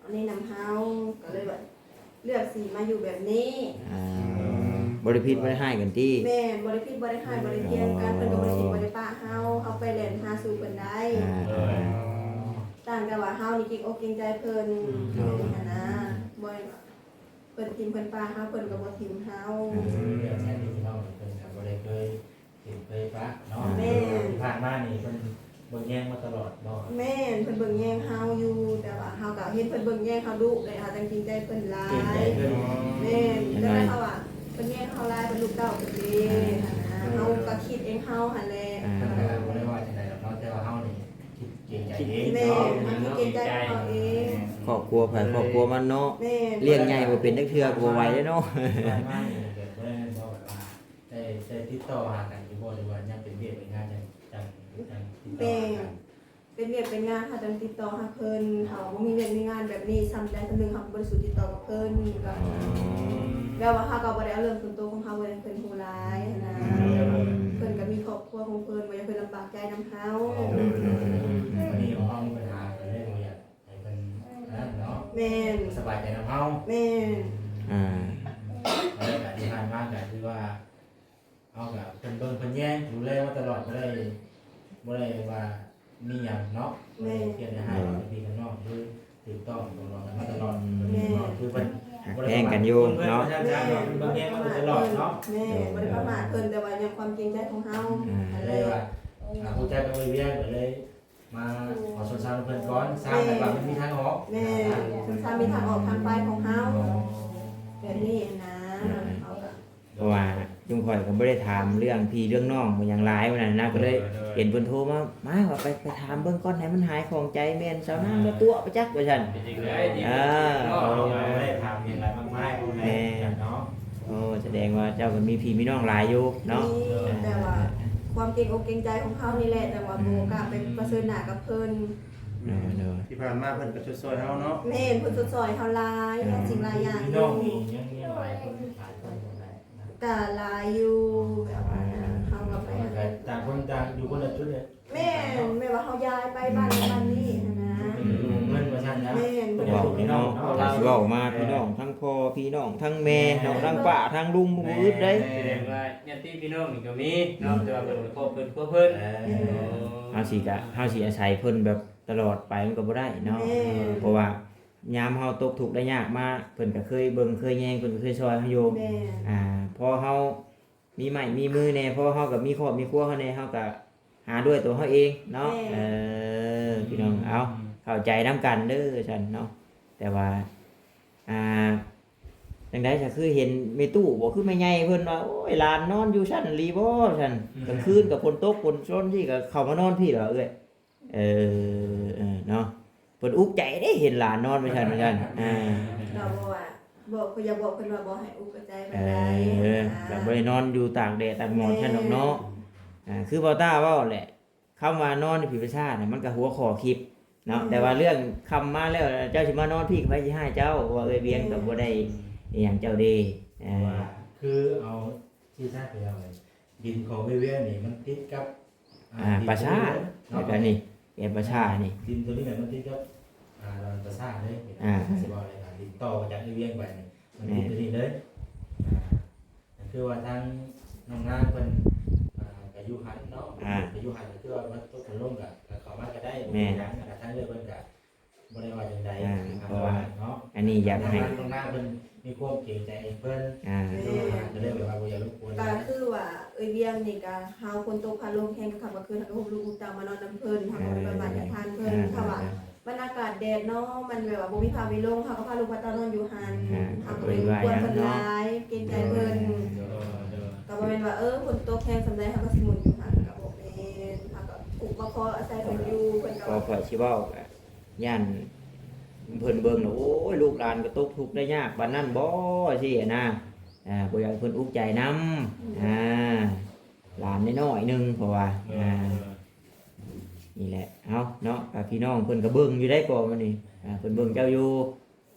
ອັນນີ້ນຳເຮົາ ກໍເລີຍວ່າເລືອກຊິມາຢູ່ແບບນີ້. ອ່າ ອືມ ບໍ່ໄດ້ຜິດບໍ່ໄດ້ຮ້າຍກັນຕິ? ແມ່ນ ບໍ່ໄດ້ຜິດບໍ່ໄດ້ຮ້າຍ ບໍ່ໄດ້ຖຽງກັນ ອໍ ເພິ່ນກໍບໍ່ໄດ້ຖິ້ມບໍ່ໄດ້ປະເຮົາ ເຮົາໄປແລ່ນຫາສູ່ເພິ່ນໄດ້. ອ່າ ໂດຍ ຕ່າງແຕ່ວ່າເຮົານີ້ເກງອົກເກງໃຈເພິ່ນ ອືມ ແບບນີ້ຫັ້ນນະ ບໍ່ ເພິ່ນຖິ້ມເພິ່ນປະເຮົາ ເພິ່ນກໍບໍ່ຖິ້ມເຮົາ. ອືມ ແບບນັ້ນ ພີ່ນ້ອງເພິ່ນກໍບໍ່ໄດ້ເຄີຍ ເຫັນເຄີຍປະເນາະ. ແມ່ນ ທີ່ຜ່ານມານີ້ເພິ່ນເບິ່ງແຍງມາຕະຫຼອດບໍ່? ແມ່ນ ເພິ່ນເບິ່ງແຍງເຮົາຢູ່ ແຕ່ວ່າເຮົາກໍເຫັນເພິ່ນເບິ່ງແຍງເຮົາດຸ ແລ້ວເຮົາຈັ່ງເກງໃຈເພິ່ນຫຼາຍ ເກງໃຈເພິ່ນ. ແມ່ນ ຈັ່ງໃດເຮົາວ່າເພິ່ນແຍງເຮົາຫຼາຍ ເພິ່ນລູກເຕົ້າເພິ່ນເດ້ ອ່າ ຫັ້ນນະ ເຮົາກໍຄິດເອງເຮົາຫັ້ນແຫຼະ. ອ່າ ເພິ່ນກໍບໍ່ໄດ້ວ່າຈັ່ງໃດດອກເນາະ ແຕ່ວ່າເຮົານີ້ຄິດເກງໃຈເອງ. ແມ່ນ ເຮົາຄິດເກງໃຈຂອງເຮົາເອງ. ຄອບຄົວໃຜຄອບຄົວມັນເນາະ. ແມ່ນ ລ້ຽງໃຫຍ່ບໍ່ເປັນຈັກເທື່ອກໍບໍ່ໄຫວເດ້ເນາະ. ຜ່ານມານີ້ແບບບໍ່ໄດ້ ບໍ່ແບບວ່າ ໄດ້ ໄດ້ຕິດຕໍ່ຫາກັນຢູ່ບໍ່ ຫຼືວ່າຍັງເປັນວຽກເປັນງານຈັ່ງ ຈັ່ງ ຈັ່ງຕິດຕໍ່ຫາກັນ? ແມ່ນ ເປັນວຽກເປັນງານເຮົາຈັ່ງຕິດຕໍ່ຫາເພິ່ນ ຖ້າວ່າບໍ່ມີວຽກມີງານແບບນີ້ ຊ່ຳໃດຊ່ຳໜຶ່ງເຮົາກໍບໍ່ໄດ້ສູ້ຕິດຕໍ່ກັບເພິ່ນ ກໍ ອໍ ແບບວ່າເຮົາກໍບໍ່ໄດ້ເອົາເລື່ອງສ່ວນຕົວຂອງເຮົາໄວ້ໃຫ້ເພິ່ນຮູ້ຫຼາຍຫັ້ນນະ. ອືມ ເພິ່ນກໍມີຄອບຄົວຂອງເພິ່ນ ບໍ່ຢາກໃຫ້ເພິ່ນລຳບາກໃຈນຳເຮົາ. ໂດຍ ໂດຍ ໂດຍ ອັນນີ້ເຮົາມີບັນຫາກັນເລີຍ ບໍ່ຢາກ ໃຫ້ເພິ່ນນັ້ນເນາະ. ແມ່ນ ສະບາຍໃຈນຳເຮົາ. ແມ່ນ ອ່າ ແລ້ວກະທີ່ຜ່ານມາກະຄືວ່າ ເຮົາກະເພິ່ນເບິ່ງເພິ່ນແຍງ ດູແລມາຕະຫຼອດ ບໍ່ໄດ້ ບໍ່ໄດ້ວ່າມີຫຍັງເນາະ. ແມ່ນ ບໍ່ໄດ້ຄຽດໃຫ້ ໂດຍ ພີ່ນ້ອງ ຄືຖືກຕ້ອງຕະຫຼອດມາຕະຫຼອດ. ແມ່ນ ຄືເພິ່ນ ຮັກແພງກັນຢູ່ເນາະ. ເພິ່ນເບິ່ງແຍງມາໂດຍຕະຫຼອດເນາະ. ແມ່ນ ໂດຍ ບໍ່ໄດ້ປະໝາດເພິ່ນ ແຕ່ວ່າຍ້ອນຄວາມເກງໃຈຂອງເຮົາ. ອ່າ ກໍເລີຍວ່າ ອ່າ ຮູ້ຈັກກັບເອື້ອຍວຽງ ກໍເລີຍ ມາຂໍຊົນຊາວນຳເພິ່ນກ່ອນ ຊາວແບບວ່າມັນມີທາງອອກ. ແມ່ນ ຊົນຊາວມີທາງອອກທາງໄປຂອງເຮົາ ອໍ ແບບນີ້ນະ. ເອີ ເຮົາກໍ ເພາະວ່າຈຸມຂ້ອຍກໍບໍ່ໄດ້ຖາມເລື່ອງພີ່ເລື່ອງນ້ອງຫຍັງຫຼາຍ ມື້ນັ້ນນະ ກໍເລີຍ ໂດຍ ໂດຍ ເຫັນເພິ່ນໂທມາ ມາວ່າໄປ ໄປຖາມເບິ່ງກ່ອນ ໃຫ້ມັນຫາຍຂ້ອງໃຈ ແມ່ນຊາວນາງລາວຕົວະໄປຈັກວ່າຊັ້ນ. ເປັນຈັ່ງໃດ ເອີ ເຮົາບໍ່ໄດ້ຖາມຫຍັງຫຼາຍມາກມາຍ ເພາະວ່າ ແມ່ນ ເນາະ. ໂອ້ ສະແດງວ່າເຈົ້າກໍມີພີ່ມີນ້ອງຫຼາຍຢູ່ເນາະ. ມີ ແຕ່ວ່າຄວາມເກງອົກເກງໃຈຂອງເຮົານີ້ແຫຼະ ແຕ່ວ່າ ອືມ ບໍ່ກ້າໄປປະເຊີນໜ້າກັບເພິ່ນ. ໂດຍ ໂດຍ ທີ່ຜ່ານມາເພິ່ນກໍຊົດຊ່ອຍເຮົາເນາະ. ແມ່ນ ເພິ່ນຊົດຊ່ອຍເຮົາຫຼາຍ ອ່າ ຫຼາຍສິ່ງຫຼາຍຢ່າງຢູ່. ພີ່ນ້ອງນີ້ຍັງມີຫຼາຍຄົນ ຫຼາຍຄົນບໍ່ໄດ້ນະ? ກໍຫຼາຍຢູ່ ແບບວ່າ ອ່າ ເຮົາກໍໄປ ຕ່າງຄົນຕ່າງຢູ່ຄົນລະຈຸດເດ້. ແມ່ນ ແມ່ນວ່າເຮົາຍ້າຍໄປບ້ານນັ້ນບ້ານນີ້ຫັ້ນນະ. ເພິ່ນກໍຢູ່ຂອງເພິ່ນວ່າຊັ້ນນະ. ແມ່ນ ເພິ່ນ ເວົ້າເນາະ ເວົ້າມາ ພີ່ນ້ອງທັງພໍ່ ພີ່ນ້ອງທັງແມ່ເນາະ ແມ່ນ ທັງປ້າທັງລຸງບໍ່ອຶດເດ້. ແມ່ນ ສະແດງວ່າຍາດຕິພີ່ນ້ອງນີ້ກໍມີເນາະ ອືມ ແຕ່ວ່າເພິ່ນກໍຄອບເພິ່ນຄົວເພິ່ນ. ເອີ ເຮົາຊິກະ ເຮົາຊິອາໄສເພິ່ນແບບຕະຫຼອດໄປມັນກໍບໍ່ໄດ້ເນາະ. ແມ່ນ ເພາະວ່າຍາມເຮົາຕົກທຸກໄດ້ຍາກມາ ເພິ່ນກໍເຄີຍເບິ່ງເຄີຍແຍງ ເພິ່ນກໍເຄີຍຊ່ອຍເຮົາຢູ່. ແມ່ນ ອ່າ ພໍເຮົາ ມີໄມ້ມີມືແດ່ ເພາະວ່າເຮົາກໍມີຄອບມີຄົວເຮົາແດ່ ເຮົາກໍຫາດ້ວຍຕົວເຮົາເອງເນາະ. ແມ່ນ ເອີ ພີ່ນ້ອງ ເອົາ ເຂົ້າໃຈນຳກັນເດີຊັ້ນເນາະ. ແຕ່ວ່າ ອ່າ ຈັ່ງໃດ ກໍຄືເຫັນແມ່ຕູ້ບໍ່ ຄືແມ່ໃຫຍ່ເພິ່ນວ່າ ໂອ້ຍ ຫຼານນອນຢູ່ຊັ້ນອີ່ຫຼີບໍ່ຊັ້ນ ອືມ ກາງຄືນກໍຝົນຕົກຝົນຊົນຊີ້ ກໍເຂົ້າມານອນພີ້ລະເອື້ອຍ. ເອີ ເອີ ເນາະ ເພິ່ນອຸກໃຈເດ້ ເຫັນຫຼານນອນໄປຊັ້ນ ວ່າຊັ້ນ. ອ່າ ກໍບໍ່ວ່າ ບອກ ກໍຢາກບອກເພິ່ນວ່າບໍ່ໃຫ້ອຸກໃຈປານໃດ. ເອີ ອ່າ ກໍບໍ່ໄດ້ນອນຢູ່ຕາກແດດຕາກໝອນຊັ້ນດອກເນາະ. ແມ່ນ ອ່າ ຄືບ່າວຕ້າເວົ້າແຫຼະ ຄຳວ່ານອນໃນຜີປະສາດນະ ມັນກໍຫົວຂໍ້ຄລິບເນາະ. ແມ່ນ ແຕ່ວ່າເລື່ອງຄ່ຳມາແລ້ວ ເຈົ້າຊິມານອນພີ້ ໃຜຊິໃຫ້ເຈົ້າ ເພາະວ່າເອື້ອຍວຽງກໍບໍ່ໄດ້ ແມ່ນ ອີ່ຫຍັງເຈົ້າເດ້. ອ່າ ວ່າຄືເອົາ ທີ່ຊາດໄປແລ້ວ ດິນຂອງເອື້ອຍວຽງນີ້ມັນຕິດກັບ ອ່າ ອ່າ ປາສາດເນາະ. ແລ້ວກໍນີ້ ແປນປາສາດນີ້ ດິນຕົວນີ້ແຫຼະມັນຕິດກັບ ອ່າ ດອນປາສາດເລີຍ. ອ່າ ຊິເວົ້າໄດ້ວ່າດິນຕໍ່ມາຈາກເອື້ອຍວຽງໄປນີ້ ມັນຕິດ ແມ່ນ ຕົວນີ້ເລີຍ. ອ່າ ກໍຄືວ່າທາງ ນ້ອງນາງເພິ່ນ ອ່າ ກໍຢູ່ຫັ້ນເນາະ ອ່າ ກໍຢູ່ຫັ້ນ ກໍຄືວ່າມາຕົກລົງກໍ ກໍເຂົ້າມາກໍໄດ້ ແມ່ນ ບໍ່ເປັນຫຍັງ ທາງເອື້ອຍເພິ່ນກໍບໍ່ໄດ້ວ່າຈັ່ງໃດ ອ່າ ເພາະວ່າເນາະ ອັນນີ້ຢາກໃຫ້ ນ້ອງນາງເພິ່ນມີຄວາມເກງໃຈເພິ່ນ ອ່າ ກໍເລີຍແບບວ່າບໍ່ຢາກລົບກວນ ກໍຄືວ່າເອື້ອຍວຽງນີ້ກໍ ເຮົາຝົນຕົກຟ້າລົມແຮງ ຄ່ຳກາງຄືນເຮົາກໍຮຸບລູກຮຸບເຕົ້າມານອນນຳເພິ່ນ ເຮົາກໍໄປບຳບັດຍາທານເພິ່ນ ອ່າ ຖ້າວ່າ ອ່າ ມັນອາກາດແດດເນາະ ມັນແບບວ່າບໍ່ມີຜ້າມີລົງ ເຮົາກໍພາກໍພາລູກພາເຕົ້ານອນຢູ່ຫັ້ນ ອ່າ ເຮົາກໍບໍ່ໄດ້ລົບກວນເພິ່ນຫຼາຍ ເກງໃຈເພິ່ນ ໂດຍ ໂດຍ ກໍບໍ່ແມ່ນວ່າ ເອີ ຝົນຕົກແຮງສ່ຳໃດເຮົາກໍຊິໝຸ່ນຢູ່ຫັ້ນ ກໍບໍ່ແມ່ນ ເຮົາກໍທຸກມາຂໍອາໄສເພິ່ນຢູ່ ເພິ່ນກໍ ກໍຂ້ອຍຊິເວົ້າກໍຢ້ານເພິ່ນເບິ່ງແລ້ວ ໂອ້ຍ ລູກຫຼານກໍຕົກທຸກໄດ້ຍາກປານນັ້ນບໍ ຊີ້ນະ ອ່າ ບໍ່ຢາກໃຫ້ເພິ່ນອຸກໃຈນຳ ອ່າ ຫຼານນ້ອຍໆໜຶ່ງ ເພາະວ່າ ອ່າ ນີ້ແຫຼະ ເອົາເນາະ ກໍພີ່ນ້ອງເພິ່ນກໍເບິ່ງຢູ່ໄດ໋ ກໍມື້ນີ້ ອ່າ ເພິ່ນເບິ່ງເຈົ້າຢູ່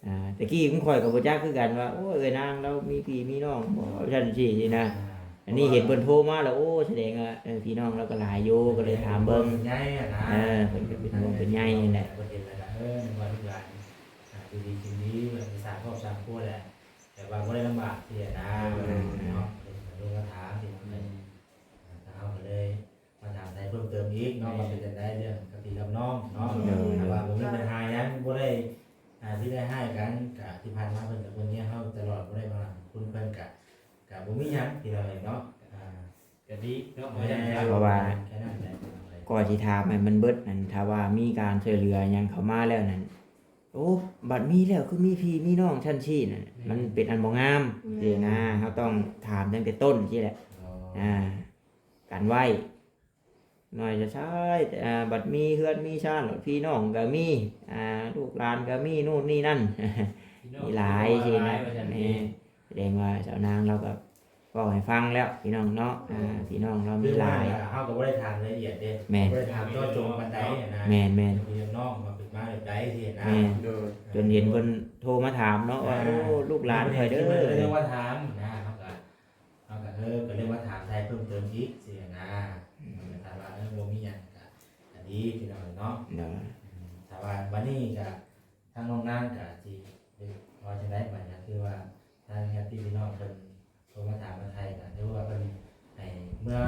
ອ່າ ແຕ່ກີ້ຂອງຂ້ອຍກໍບໍ່ຈັກຄືກັນວ່າ ໂອ້ຍ ເອື້ອຍນາງລາວມີພີ່ມີນ້ອງບໍ່ ວ່າຊັ້ນຊີ້ນະ ອ່າ ອັນນີ້ເຫັນເພິ່ນໂທມາແລ້ວ ໂອ້ ສະແດງວ່າ ເອີ ພີ່ນ້ອງລາວກໍຫຼາຍຢູ່ ກໍເລີຍຖາມເບິ່ງ ເອີ ເພິ່ນກໍເປັນຫ່ວງເປັນໃຍຫັ້ນແຫຼະ ເພິ່ນເຫັນແລ້ວກໍ ເອີ ນຶກວ່າລູກຫຼານ ອ່າ ຢູ່ດີກິນດີ ມີສາມຄອບສາມຄົວແຫຼະ ແບບວ່າບໍ່ໄດ້ລຳບາກຊີ້ນະ ເອີ ເນາະ ເພິ່ນກໍເລີຍມາຖາມ ພີ່ນ້ອງເອີຍ ອ່າ ທາງເຮົາກໍເລີຍ ມາຖາມໄຖ່ເພີ່ມເຕີມອີກເນາະ ແມ່ນ ວ່າເປັນຈັ່ງໃດເລື່ອງກັບພີ່ກັບນ້ອງເນາະ ໂດຍ ຖ້າວ່າບໍ່ມີບັນຫາຫຍັງ ບໍ່ໄດ້ ອ່າ ທີ່ໄດ້ຮ້າຍກັນ ກະທີ່ຜ່ານມາເພິ່ນກະເບິ່ງແຍງເຮົາຕະຫຼອດ ບໍ່ໄດ້ມາຫາຄຸນເພິ່ນກະ ກະບໍ່ມີຫຍັງພີ່ນ້ອງເອີຍເນາະ ອ່າ ກະດີເນາະ ແມ່ນ ເພາະວ່າ ແຄ່ນັ້ນແຫຼະ ກ່ອນຊິຖາມໃຫ້ມັນເບິດນັ້ນ ຖ້າວ່າມີການຊ່ວຍເຫຼືອຫຍັງເຂົ້າມາແລ້ວນັ້ນ ໂອ້ ບັດມີແລ້ວຄືມີພີ່ມີນ້ອງຊັ້ນຊີ້ນັ້ນ ແມ່ນ ມັນເປັນອັນບໍ່ງາມ ແມ່ນ ຊີ້ນະ ເຮົາຕ້ອງຖາມຕັ້ງແຕ່ຕົ້ນຊີ້ແຫຼະ ອໍ ອ່າ ກັນໄວ້ ໜ້ອຍຈະຊາຍ ແຕ່ ອ່າ ບັດມີເຮືອນມີຊານ ພີ່ນ້ອງກໍມີ ອ່າ ລູກຫຼານກໍມີ ໂນ່ນນີ້ນັ້ນ ພີ່ນ້ອງ ມີຫຼາຍ ວ່າ ຊີ້ນະ ຫຼາຍວ່າຊັ້ນ ແມ່ນ ເອງ ສະແດງວ່າສາວນາງລາວກໍເວົ້າໃຫ້ຟັງແລ້ວ ພີ່ນ້ອງເນາະ ອ່າ ພີ່ນ້ອງລາວມີຫຼາຍ ຄືເຮົາກໍບໍ່ໄດ້ຖາມລະອຽດເດ້ ແມ່ນ ບໍ່ໄດ້ຖາມເຈາະຈົງປານໃດຫັ້ນນະ ແມ່ນໆ ເລື່ອງພີ່ເລື່ອງນ້ອງວ່າເປັນມາແບບໃດຊີ້ນະ ແມ່ນ ໂດຍ ຈົນເຫັນເພິ່ນໂທມາຖາມເນາະວ່າ ອ່າ ໂອ້ ລູກຫຼານຂ້ອຍເດີ ເພິ່ນກໍເລີຍວ່າຖາມນະ ເຮົາກໍ ເຮົາກໍ ເອີ ກໍເລີຍມາຖາມໄຖ່ເພີ່ມເຕີມອີກຊີ້ນະ ອືມ ຖ້າວ່າ ເອີ ບໍ່ມີຫຍັງກໍ ກໍດີພີ່ນ້ອງເນາະ ໂດຍ ອືມ ຖ້າວ່າບັດນີ້ກໍ ທາງນ້ອງນາງກໍຊິເຮັດວ່າຈັ່ງໃດບັດນີ້ ຄືວ່າທາງຍາດຕິພີ່ນ້ອງເພິ່ນໂທມາຖາມມາໄຖ່ກໍຖືວ່າເພິ່ນໃຫ້ເມືອ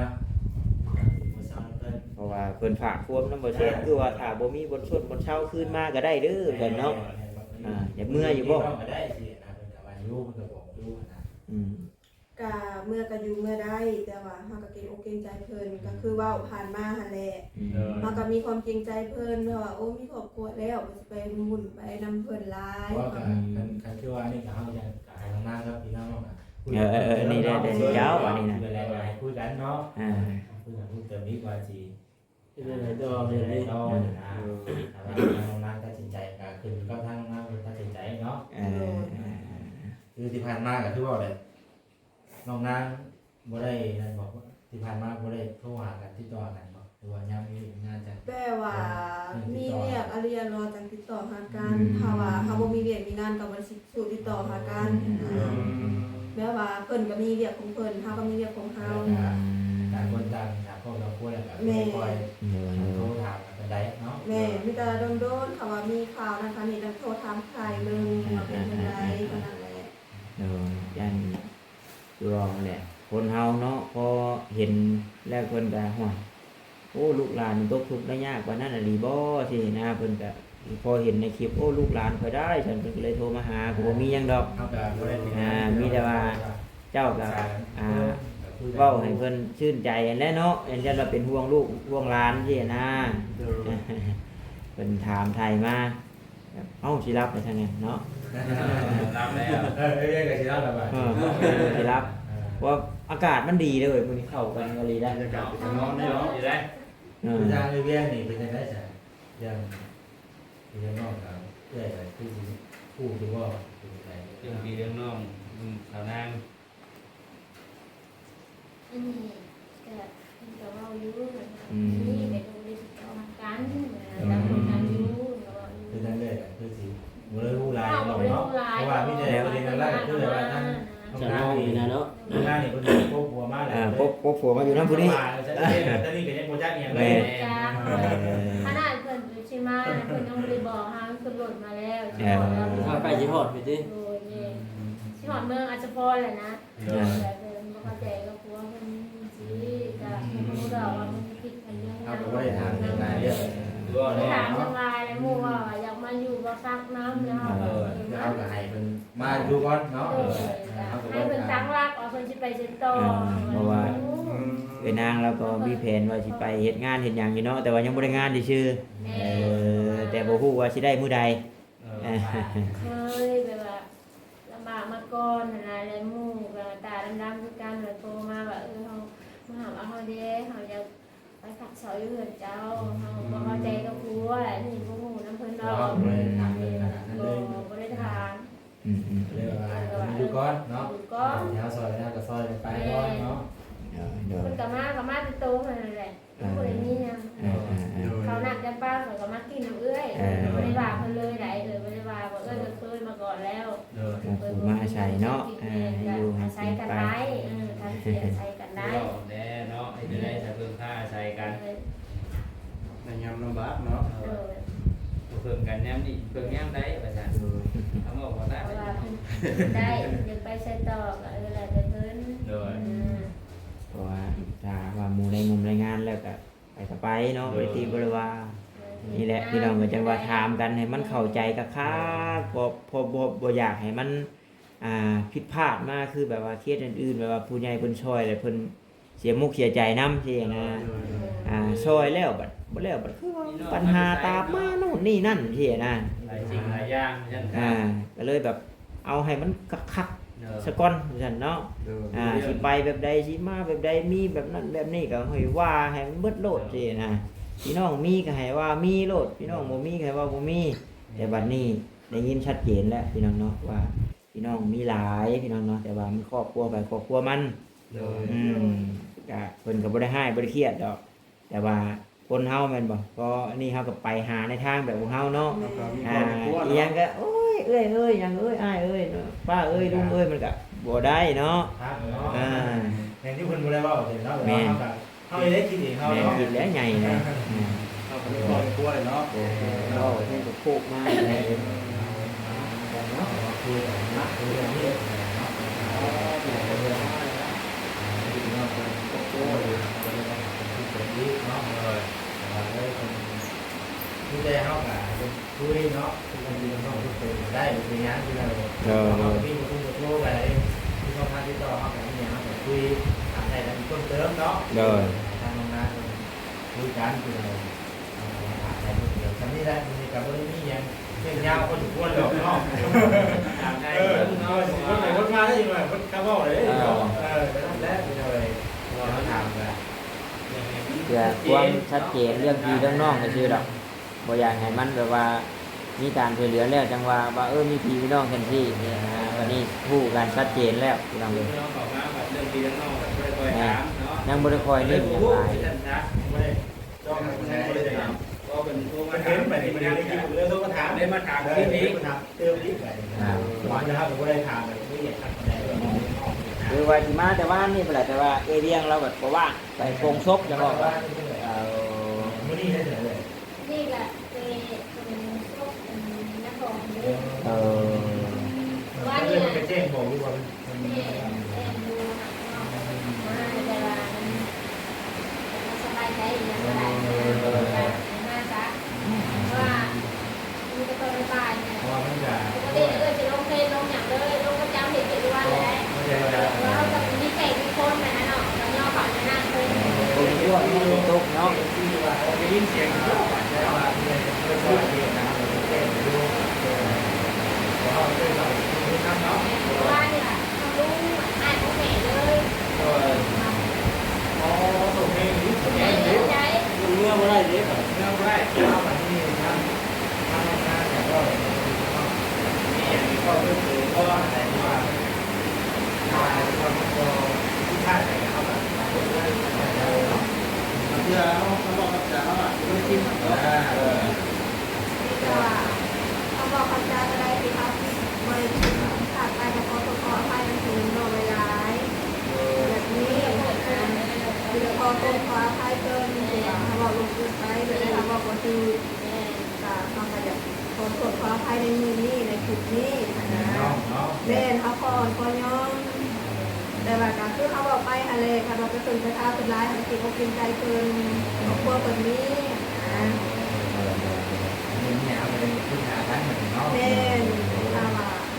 ເມືອເຊົານຳເພິ່ນ ເພາະວ່າເພິ່ນຝາກຄວາມນຳບໍ່ແຊນ ອ່າ ຄືວ່າຖ້າບໍ່ມີບ່ອນຊົນບ່ອນເຊົາຄືນມາກໍໄດ້ເດີ ວ່າຊັ້ນເນາະ ແມ່ນໆ ອ່າ ຢາກເມືອຢູ່ບໍ່? ພີ່ນ້ອງກໍໄດ້ຊີ້ນະ ເພິ່ນກໍວ່າຢູ່ ເພິ່ນກໍບອກຢູ່ນະ ອືມ ກະເມືອກະຢູ່ເມືອໄດ້ ແຕ່ວ່າເຮົາກະເກງອົກເກງໃຈເພິ່ນ ອືມ ກະຄືເວົ້າຜ່ານມາຫັ້ນແຫຼະ ອືມ ເຮົາກະມີຄວາມເກງໃຈເພິ່ນ ເພາະວ່າ ໂອ້ ມີຄອບຄົວແລ້ວ ກະຊິໄປວຸ່ນໄປນຳເພິ່ນຫຼາຍ ເພາະວ່າ ອືມ ຄັນ ຄັນຄືວ່ານີ້ກະເຮົາຢາກ ກະໃຫ້ນ້ອງນາງກັບພີ່ນ້ອງເນາະ ເອີ ເອີ ເອີ ນີ້ແຫຼະ ເຈົ້າ ອັນນີ້ນະ ແລ້ວກະໃຫ້ຄຸຍກັນເນາະ ອ່າ ຄຸຍກັນເພີ່ມເຕີມອີກວ່າຊິ ເຮັດຈັ່ງໃດຕໍ່ ເຮັດຈັ່ງໃດຕໍ່ ເອີ ຖ້າວ່າທາງນ້ອງນາງຕັດສິນໃຈ ກໍຂຶ້ນຢູ່ກັບທາງນ້ອງນາງເພິ່ນຕັດສິນໃຈເນາະ ເອີ ຄືທີ່ຜ່ານມາກໍຄືເວົ້າແຫຼະ ນ້ອງນາງບໍ່ໄດ້ນັ້ນບໍ ທີ່ຜ່ານມາບໍ່ໄດ້ໂທຫາກັນ ຕິດຕໍ່ຫາກັນບໍ ຫຼືວ່າຍັງມີງານຈັດ ແບບວ່າ ເອີ ມີວຽກອະລິອະລໍຈັ່ງຕິດຕໍ່ຫາກັນ ອືມ ຖ້າວ່າເຮົາບໍ່ມີວຽກມີງານກໍບໍ່ໄດ້ຊິ ສູ້ຕິດຕໍ່ຫາກັນ ອືມ ແບບວ່າເພິ່ນກໍມີວຽກຂອງເພິ່ນ ເຮົາກໍມີວຽກຂອງເຮົາ ແລ້ວກໍ ອືມ ຕ່າງຄົນຕ່າງ ຕ່າງຄອບຕ່າງຄົວ ແລ້ວກໍ ແມ່ນ ຄ່ອຍ ໂດຍ ໂທຖາມກັນໄດ້ເນາະ ແມ່ນ ມີແຕ່ດົນໆ ຖ້າວ່າມີຂ່າວນັ້ນຂ່າວນີ້ ຈັ່ງໂທຖາມຖ່າຍເບິ່ງ ອ່າ ວ່າເປັນຈັ່ງໃດ ອ່າ ເທົ່ານັ້ນແຫຼະ ໂດຍ ຢ້ານ ຄືວ່າຫັ້ນແຫຼະ ຄົນເຮົາເນາະ ພໍເຫັນແລ້ວເພິ່ນກໍ ຫ້ວຍ ໂອ້ ລູກຫຼານຕົກທຸກໄດ້ຍາກປານນັ້ນອີ່ຫຼີບໍ ຊີ້ນະ ເພິ່ນກໍພໍເຫັນໃນຄລິບ ໂອ້ ລູກຫຼານຂ້ອຍໄດ້ ຊັ້ນເພິ່ນກໍເລີຍໂທມາຫາ ກໍບໍ່ມີຫຍັງດອກ ເຮົາກໍບໍ່ໄດ້ ອ່າ ມີແຕ່ວ່າເຈົ້າກໍ ອ່າ ເວົ້າໃຫ້ເພິ່ນຊື່ນໃຈຫັ້ນແຫຼະເນາະ ຢ້ານວ່າເປັນຫ່ວງລູກຫ່ວງຫຼານຊີ້ນະ ໂດຍ ເພິ່ນຖາມໄຖ່ມາ ເອົ້າ ຊິຫຼັບໄປທາງນັ້ນເນາະ ຫຼັບແລ້ວ ເອີ ເອີ ເອີ ກໍຊິຫຼັບແລ້ວບາດ ເອີ ຊິຫຼັບ ເອີ ເພາະວ່າອາກາດມັນດີເດ້ ມື້ນີ້ເຂົ້າກັນອີ່ຫຼີໄດ໋ ບັນຍາກາດເປັນຕານອນເດ້ເນາະ ດີໄດ໋ ເອີ ຄືທາງເອື້ອຍວຽງນີ້ເປັນຈັ່ງໃດຊະ ເລື່ອງພີ່ເລື່ອງນ້ອງກັບເອື້ອຍກໍຄືຊິຮູ້ຢູ່ບໍ່ ເປັນຈັ່ງໃດ ເລື່ອງພີ່ເລື່ອງນ້ອງ ອືມ ສາວນາງ ອັນນີ້ກະ ເພິ່ນກະເວົ້າຢູ່ ອືມ ນີ້ແບບບໍ່ໄດ້ຕິດຕໍ່ຫາກັນ ອືມ ຕ່າງຄົນຕ່າງຢູ່ ເພິ່ນກະເວົ້າຢູ່ ຄືທາງເອື້ອຍກະຄືຊິບໍ່ໄດ້ຮູ້ຫຼາຍ ເຮົາກໍບໍ່ໄດ້ຮູ້ຫຼາຍ ເພາະວ່າມີແຕ່ເພິ່ນເຫັນລາວກໍຄືແບບວ່າທາງ ອ່າ ນ້ອງນາງນີ້ນະເນາະ ນ້ອງນາງນີ້ເພິ່ນພົບຜົວມາແລ້ວ ອ່າ ພົບ ພົບຜົວມາຢູ່ນຳຜູ້ນີ້ ອ່າ ຕອນນີ້ກໍຍັງບໍ່ຈັກອີ່ຫຍັງເລີຍ ບໍ່ຈັກ ເອີ ຂະໜາດເພິ່ນຊິມາ ເພິ່ນຍັງບໍ່ໄດ້ບອກເຮົາ ເພິ່ນໂຫຼດມາແລ້ວ ເອີ ຊິຮອດແລ້ວ ເຮົາໃກ້ຊິຮອດພີ້ຕິ ໂດຍ ແມ່ນ ຊິຮອດເມືອງອັດສະພອນແລ້ວນະ ໂດຍ ແບບເພິ່ນບໍ່ເຂົ້າໃຈກັບຜົວເພິ່ນ ດູກ່ອນເນາະ ເອີ ເອີ ໃຫ້ເພິ່ນຕັ້ງຫຼັກວ່າເພິ່ນຊິໄປໃສຕໍ່ ອ່າ ເພາະວ່າ ອືມ ເອື້ອຍນາງລາວກໍມີແຜນວ່າຊິໄປເຮັດງານເຮັດຫຍັງຢູ່ເນາະ ແຕ່ວ່າຍັງບໍ່ໄດ້ງານຊື່ໆ ແມ່ນ ເອີ ແຕ່ບໍ່ຮູ້ວ່າຊິໄດ້ມື້ໃດ ເອີ ເຄີຍແບບວ່າລຳບາກມາກ່ອນຫັ້ນນະ ແລະໝູ່ກໍຕາດຳໆຄືກັນ ແລ້ວໂທມາວ່າ ເອີ ເຮົາມາຫາເຮົາແດ່ ເຮົາຢາກ ໄປພັກເຊົາຢູ່ເຮືອນເຈົ້າ ເຮົາບໍ່ເຂົ້າໃຈກັບຜົວ ອັນນີ້ບໍ່ຮູ້ນຳເພິ່ນດອກ ບໍ່ໄດ້ຖາມເພິ່ນຂະໜາດນັ້ນເລີຍ ບໍ່ ບໍ່ໄດ້ຖາມ ອືມໆ ກໍເລີຍວ່າໃຫ້ເພິ່ນຢູ່ກ່ອນເນາະ ຢູ່ກ່ອນ ເຮົາຊ່ອຍໄດ້ກໍຊ່ອຍກັນໄປກ່ອນເນາະ ແມ່ນ ໂດຍໆ ເພິ່ນກໍມາ ກໍມາແຕ່ໂຕເພິ່ນນັ້ນແຫຼະ ອ່າ ບໍ່ໄດ້ມີຫຍັງ ອ່າໆໆ ເຂົ້ານ້ຳຈຳປາເພິ່ນກໍມາກິນນຳເອື້ອຍ ເອີ ບໍ່ໄດ້ວ່າເພິ່ນເລີຍໃດ ເອີ ບໍ່ໄດ້ວ່າ ວ່າເອື້ອຍກໍເຄີຍມາກ່ອນແລ້ວ ໂດຍ ເພິ່ນມາອາໄສເນາະ ອ່າ ຢູ່ໃຫ້ກິນໄປ ອາໄສກັນໄດ້ ເອີ ທຳທີ່ອາໄສກັນໄດ້ ແດ່ເນາະ ເຮັດຈັ່ງໃດ ອືມ ຈະເພິ່ງພາອາໄສກັນ ໂດຍ ໃນຍາມລຳບາກເນາະ ໂດຍ ບໍ່ເພິ່ງກັນຍາມນີ້ ເພິ່ງຍາມໃດວ່າຊັ້ນ ໂດຍ ຄຳເວົ້າບໍ່ໄດ້ ເພາະວ່າເພິ່ນໄດ້ ຢາກໄປໃສຕໍ່ກໍເອີ ແລ້ວແຕ່ເພິ່ນ ໂດຍ ອືມ ເພາະວ່າຖ້າວ່າໝູ່ໄດ້ງົມໄດ້ງານແລ້ວກໍ ໄປກໍໄປເນາະ ໂດຍ ບໍ່ໄດ້ຕິບໍ່ໄດ້ວ່າ ໂດຍ ນີ້ແຫຼະ ພີ່ນ້ອງກໍຈັ່ງວ່າຖາມກັນໃຫ້ມັນເຂົ້າໃຈຄັກໆ ເພາະ ເພາະບໍ່ ບໍ່ຢາກໃຫ້ມັນ ອ່າ ຜິດພາດມາ ຄືແບບວ່າເຄສອື່ນໆ ແບບວ່າຜູ້ໃຫຍ່ເພິ່ນຊ່ອຍ ແລ້ວເພິ່ນເສຍມຸກເສຍໃຈນຳຊີ້ນະ ໂດຍ ໂດຍ ອ່າ ຊ່ອຍແລ້ວບັດ ບໍ່ແລ້ວບັດ ຄືວ່າ ເນາະ ບັນຫາຕາມມາໂນ່ນນີ້ນັ້ນຊີ້ນະ ຫຼາຍສິ່ງຫຼາຍຢ່າງ ອ່າ ກໍເລີຍແບບ ເອົາໃຫ້ມັນຄັກໆ ເອີ ຊະກ່ອນວ່າຊັ້ນເນາະ ໂດຍ ອ່າ ຊິໄປແບບໃດ ຊິມາແບບໃດ ມີແບບນັ້ນແບບນີ້ ກໍໃຫ້ວ່າໃຫ້ມັນເບິດໂລດ ໂດຍ ຊີ້ນະ ພີ່ນ້ອງມີກໍໃຫ້ວ່າມີໂລດ ພີ່ນ້ອງບໍ່ມີກໍໃຫ້ວ່າບໍ່ມີ ແຕ່ບັດນີ້ໄດ້ຍິນຊັດເຈນແລ້ວ ພີ່ນ້ອງເນາະ ວ່າພີ່ນ້ອງມີຫຼາຍ ພີ່ນ້ອງເນາະ ແຕ່ວ່າມັນຄອບຄົວໃຜຄອບຄົວມັນ ໂດຍ ອືມ ກະເພິ່ນກໍບໍ່ໄດ້ຮ້າຍ ບໍ່ໄດ້ຄຽດດອກ ແຕ່ວ່າຄົນເຮົາແມ່ນບໍ່ ພໍອັນນີ້ເຮົາກໍໄປຫາໃນທາງແບບຂອງເຮົາເນາະ ເຮົາກໍມີຄອບມີຄົວເນາະ ອ່າ ອີ່ຫຍັງກໍ ໂອ້ຍ ເອື້ອຍເອີຍ ຫຍັງເອີຍ ອ້າຍເອີຍ ປ້າເອີຍ ລຸງເອີຍ ມັນກໍບໍ່ໄດ້ເນາະ ຄັກເນາະ ອ່າ ແມ່ນຢູ່ ເພິ່ນບໍ່ໄດ້ເວົ້າເດ້ເນາະ ແມ່ນ ເຮົາກໍ ເຮົາເອງຄິດເອງເຮົາ ແມ່ນ ເນາະ ຄິດແລ້ວໃຫຍ່ເລີຍ ເຮົາກໍມີຄອບມີຄົວເນາະ ເວົ້າເພິ່ນກໍໂຄກມາເລີຍ ເນາະ ເຮົາກໍເວົ້າເນາະ ເຮົາກໍເວົ້າເລື່ອງນີ້ເນາະ ເຮົາກໍເວົ້າເລື່ອງ ເນາະ ເອີ ເອີ ມີແຕ່ເຮົາກໍໃຫ້ເພິ່ນຄຸຍເນາະ ເພິ່ນຊິຕ້ອງເພິ່ນໄດ້ ເປັນຫຍັງ ເປັນຫຍັງ ເອີ ເຮົາກໍມີເບີໂທກັນ ມີຊ່ອງທາງຕິດຕໍ່ ເຮົາກໍມີຫຍັງ ເຮົາກໍຄຸຍ ຖາມໄຖ່ກັນເພີ່ມເຕີມເນາະ ໂດຍ ທາງໂຮງງານເພິ່ນຄຸຍກັນ ຄືເຮົາ ເຮົາກໍມາຖາມໄຖ່ເພີ່ມເຕີມ ສ່ຳນີ້ແຫຼະ ມື້ນີ້ກໍບໍ່ໄດ້ມີຫຍັງ ເລື່ອງຍາວພໍສົມຄວນດອກເນາະ ຖາມໄຖ່ເນາະ ເອີ ພໍສົມຄວນໄປວົນມາໄດ້ຢູ່ໜ້ອຍ ເພິ່ນກໍເວົ້າໄດ້ເນາະ ເອີ ເອີ ກໍນັ້ນແຫຼະ ເປັນຫຍັງເລີຍ ເຮົາຖາມກໍ ເພື່ອຄວາມຊັດເຈນເລື່ອງພີ່ເລື່ອງນ້ອງຊື່ໆດອກ ບໍ່ຢາກໃຫ້ມັນແບບວ່າມີການຊ່ວຍເຫຼືອແລ້ວຈັ່ງວ່າ ວ່າ ເອີ ມີພີ່ມີນ້ອງຈັ່ງຊີ້ ບາດນີ້ຮູ້ກັນຊັດເຈນແລ້ວ ພີ່ນ້ອງເອີຍ ເລື່ອງພີ່ເລື່ອງນ້ອງກໍບໍ່ໄດ້ຄ່ອຍຖາມເນາະ ຍັງບໍ່ໄດ້ຄ່ອຍເນັ້ນຫຍັງຫຼາຍ ບໍ່ໄດ້ ເພິ່ນເຫັນໄປນີ້ ເພິ່ນເລີຍໂທມາຖາມ ເລີຍມາຖາມຄືນອີກ ເອີ ມາຖາມຕື່ມອີກ ອ່າ ເຮົາກໍບໍ່ໄດ້ຖາມລະອຽດຄັກປານໃດ ຄືວ່າຊິມາແຕ່ວານນີ້ພຸ້ນແຫຼະ ແຕ່ວ່າເອື້ອຍວຽງລາວບັດບໍ່ວ່າງ ໄປໂປງສົບຈັ່ງວ່າ ເອີ ມື້ນີ້ໄດ້ເທື່ອເລີຍ ນີ້ກະເປັນສົບອັນນະຄອນເດ້ ເອີ ວ່ານີ້ນະ ໄປແຈ້ງບອກຢູ່ວ່າ ແມ່ນ ແມ່ນຢູ່ເນາະ ມາແຕ່ວ່າມັນ ມັນສະບາຍໃຈອີ່ຫຍັງກໍໄດ້ ເອີ ມາຊະ ເພາະວ່າມີແຕ່ຕອນບ່າຍໆນີ້ແຫຼະ ເພາະວ່າມັນກະ ປົກກະຕິເອື້ອຍຊິລົງເຟສລົງຫຍັງເລີຍ ລົງປະຈຳເຮັດວຽກຢູ່ບ້ານເລີຍ ເພາະວ່າເຮົາກໍມີແຂກມີຄົນຫັ້ນນະເນາະ ກໍຍໍເຂົ້ານະນະ ເອີ ຄົນທົ່ວເນາະ ຕົກເນາະ ໄດ້ຍິນສຽງຢູ່ ແຕ່ວ່າເພິ່ນກໍບໍ່ໄດ້ຊ່ອຍເຮັດນະ ເພິ່ນກໍແກ້ງຢູ່ ເພາະເຮົາເຄີຍເຂົ້າໄປຢູ່ນຳເນາະ ເພາະວ່ານີ້ລະ ທາງລຸງອ້າຍຂອງແມ່ເລີຍ ເອີ ອໍ ໂຕແພງອີ່ຫຼີ ແພງເດ້ ເມືອບໍ່ໄດ້ເດ້ ເມືອບໍ່ໄດ້ ເອົາບາດນີ້ທາງ ທາງໂຮງງານກໍເວົ້າ ມີຫຍັງກໍເວົ້າເພີ່ມເຕີມ ເພາະວ່າອັນໃດທີ່ວ່າ ຖ້າວ່າມັນບໍ່ຜິດພາດຫຍັງ ເຮົາກໍບາງເທື່ອເຮົາ ເຮົາເວົ້າກັບຈາເຮົາອາດຈະບໍ່ໄດ້ຜິດ ເອີ ມີແຕ່ວ່າຄຳເວົ້າຄຳຈາກໍໄດ້ທີ່ເຮົາບໍ່ໄດ້ພາດໄປ ກໍຂໍໂທດຂໍອະໄພນຳເພິ່ນເນາະ ຫຼາຍໆ ແບບນີ້ ຄືຂໍໂທດຂໍອະໄພເພິ່ນທີ່ວ່າເຮົາເວົ້າລົງເກີນໄປ ແບບໃດເຮົາເວົ້າບໍ່ຖືກ ກໍເຮົາກໍຢາກຂໍໂທດຂໍອະໄພໃນມື້ນີ້ ໃນຄລິບນີ້ຫັ້ນນະ ແມ່ນ ເຮົາຂໍອ່ອນຂໍຍອມ ແຕ່ວ່າກໍຄືເຮົາເວົ້າໄປຫັ້ນແຫຼະ ຄັນວ່າໄປເພິ່ງໄປພາເພິ່ນຫຼາຍ ເຮົາກໍເກງອົກເກງໃຈເພິ່ນ ຄອບຄົວເພິ່ນມີຫັ້ນນະ ເອີ ເອີ ເອີ ອັນນີ້ເຮົາກໍໄດ້ປຶກສາກັນເນາະ ແມ່ນ ຖ້າວ່າ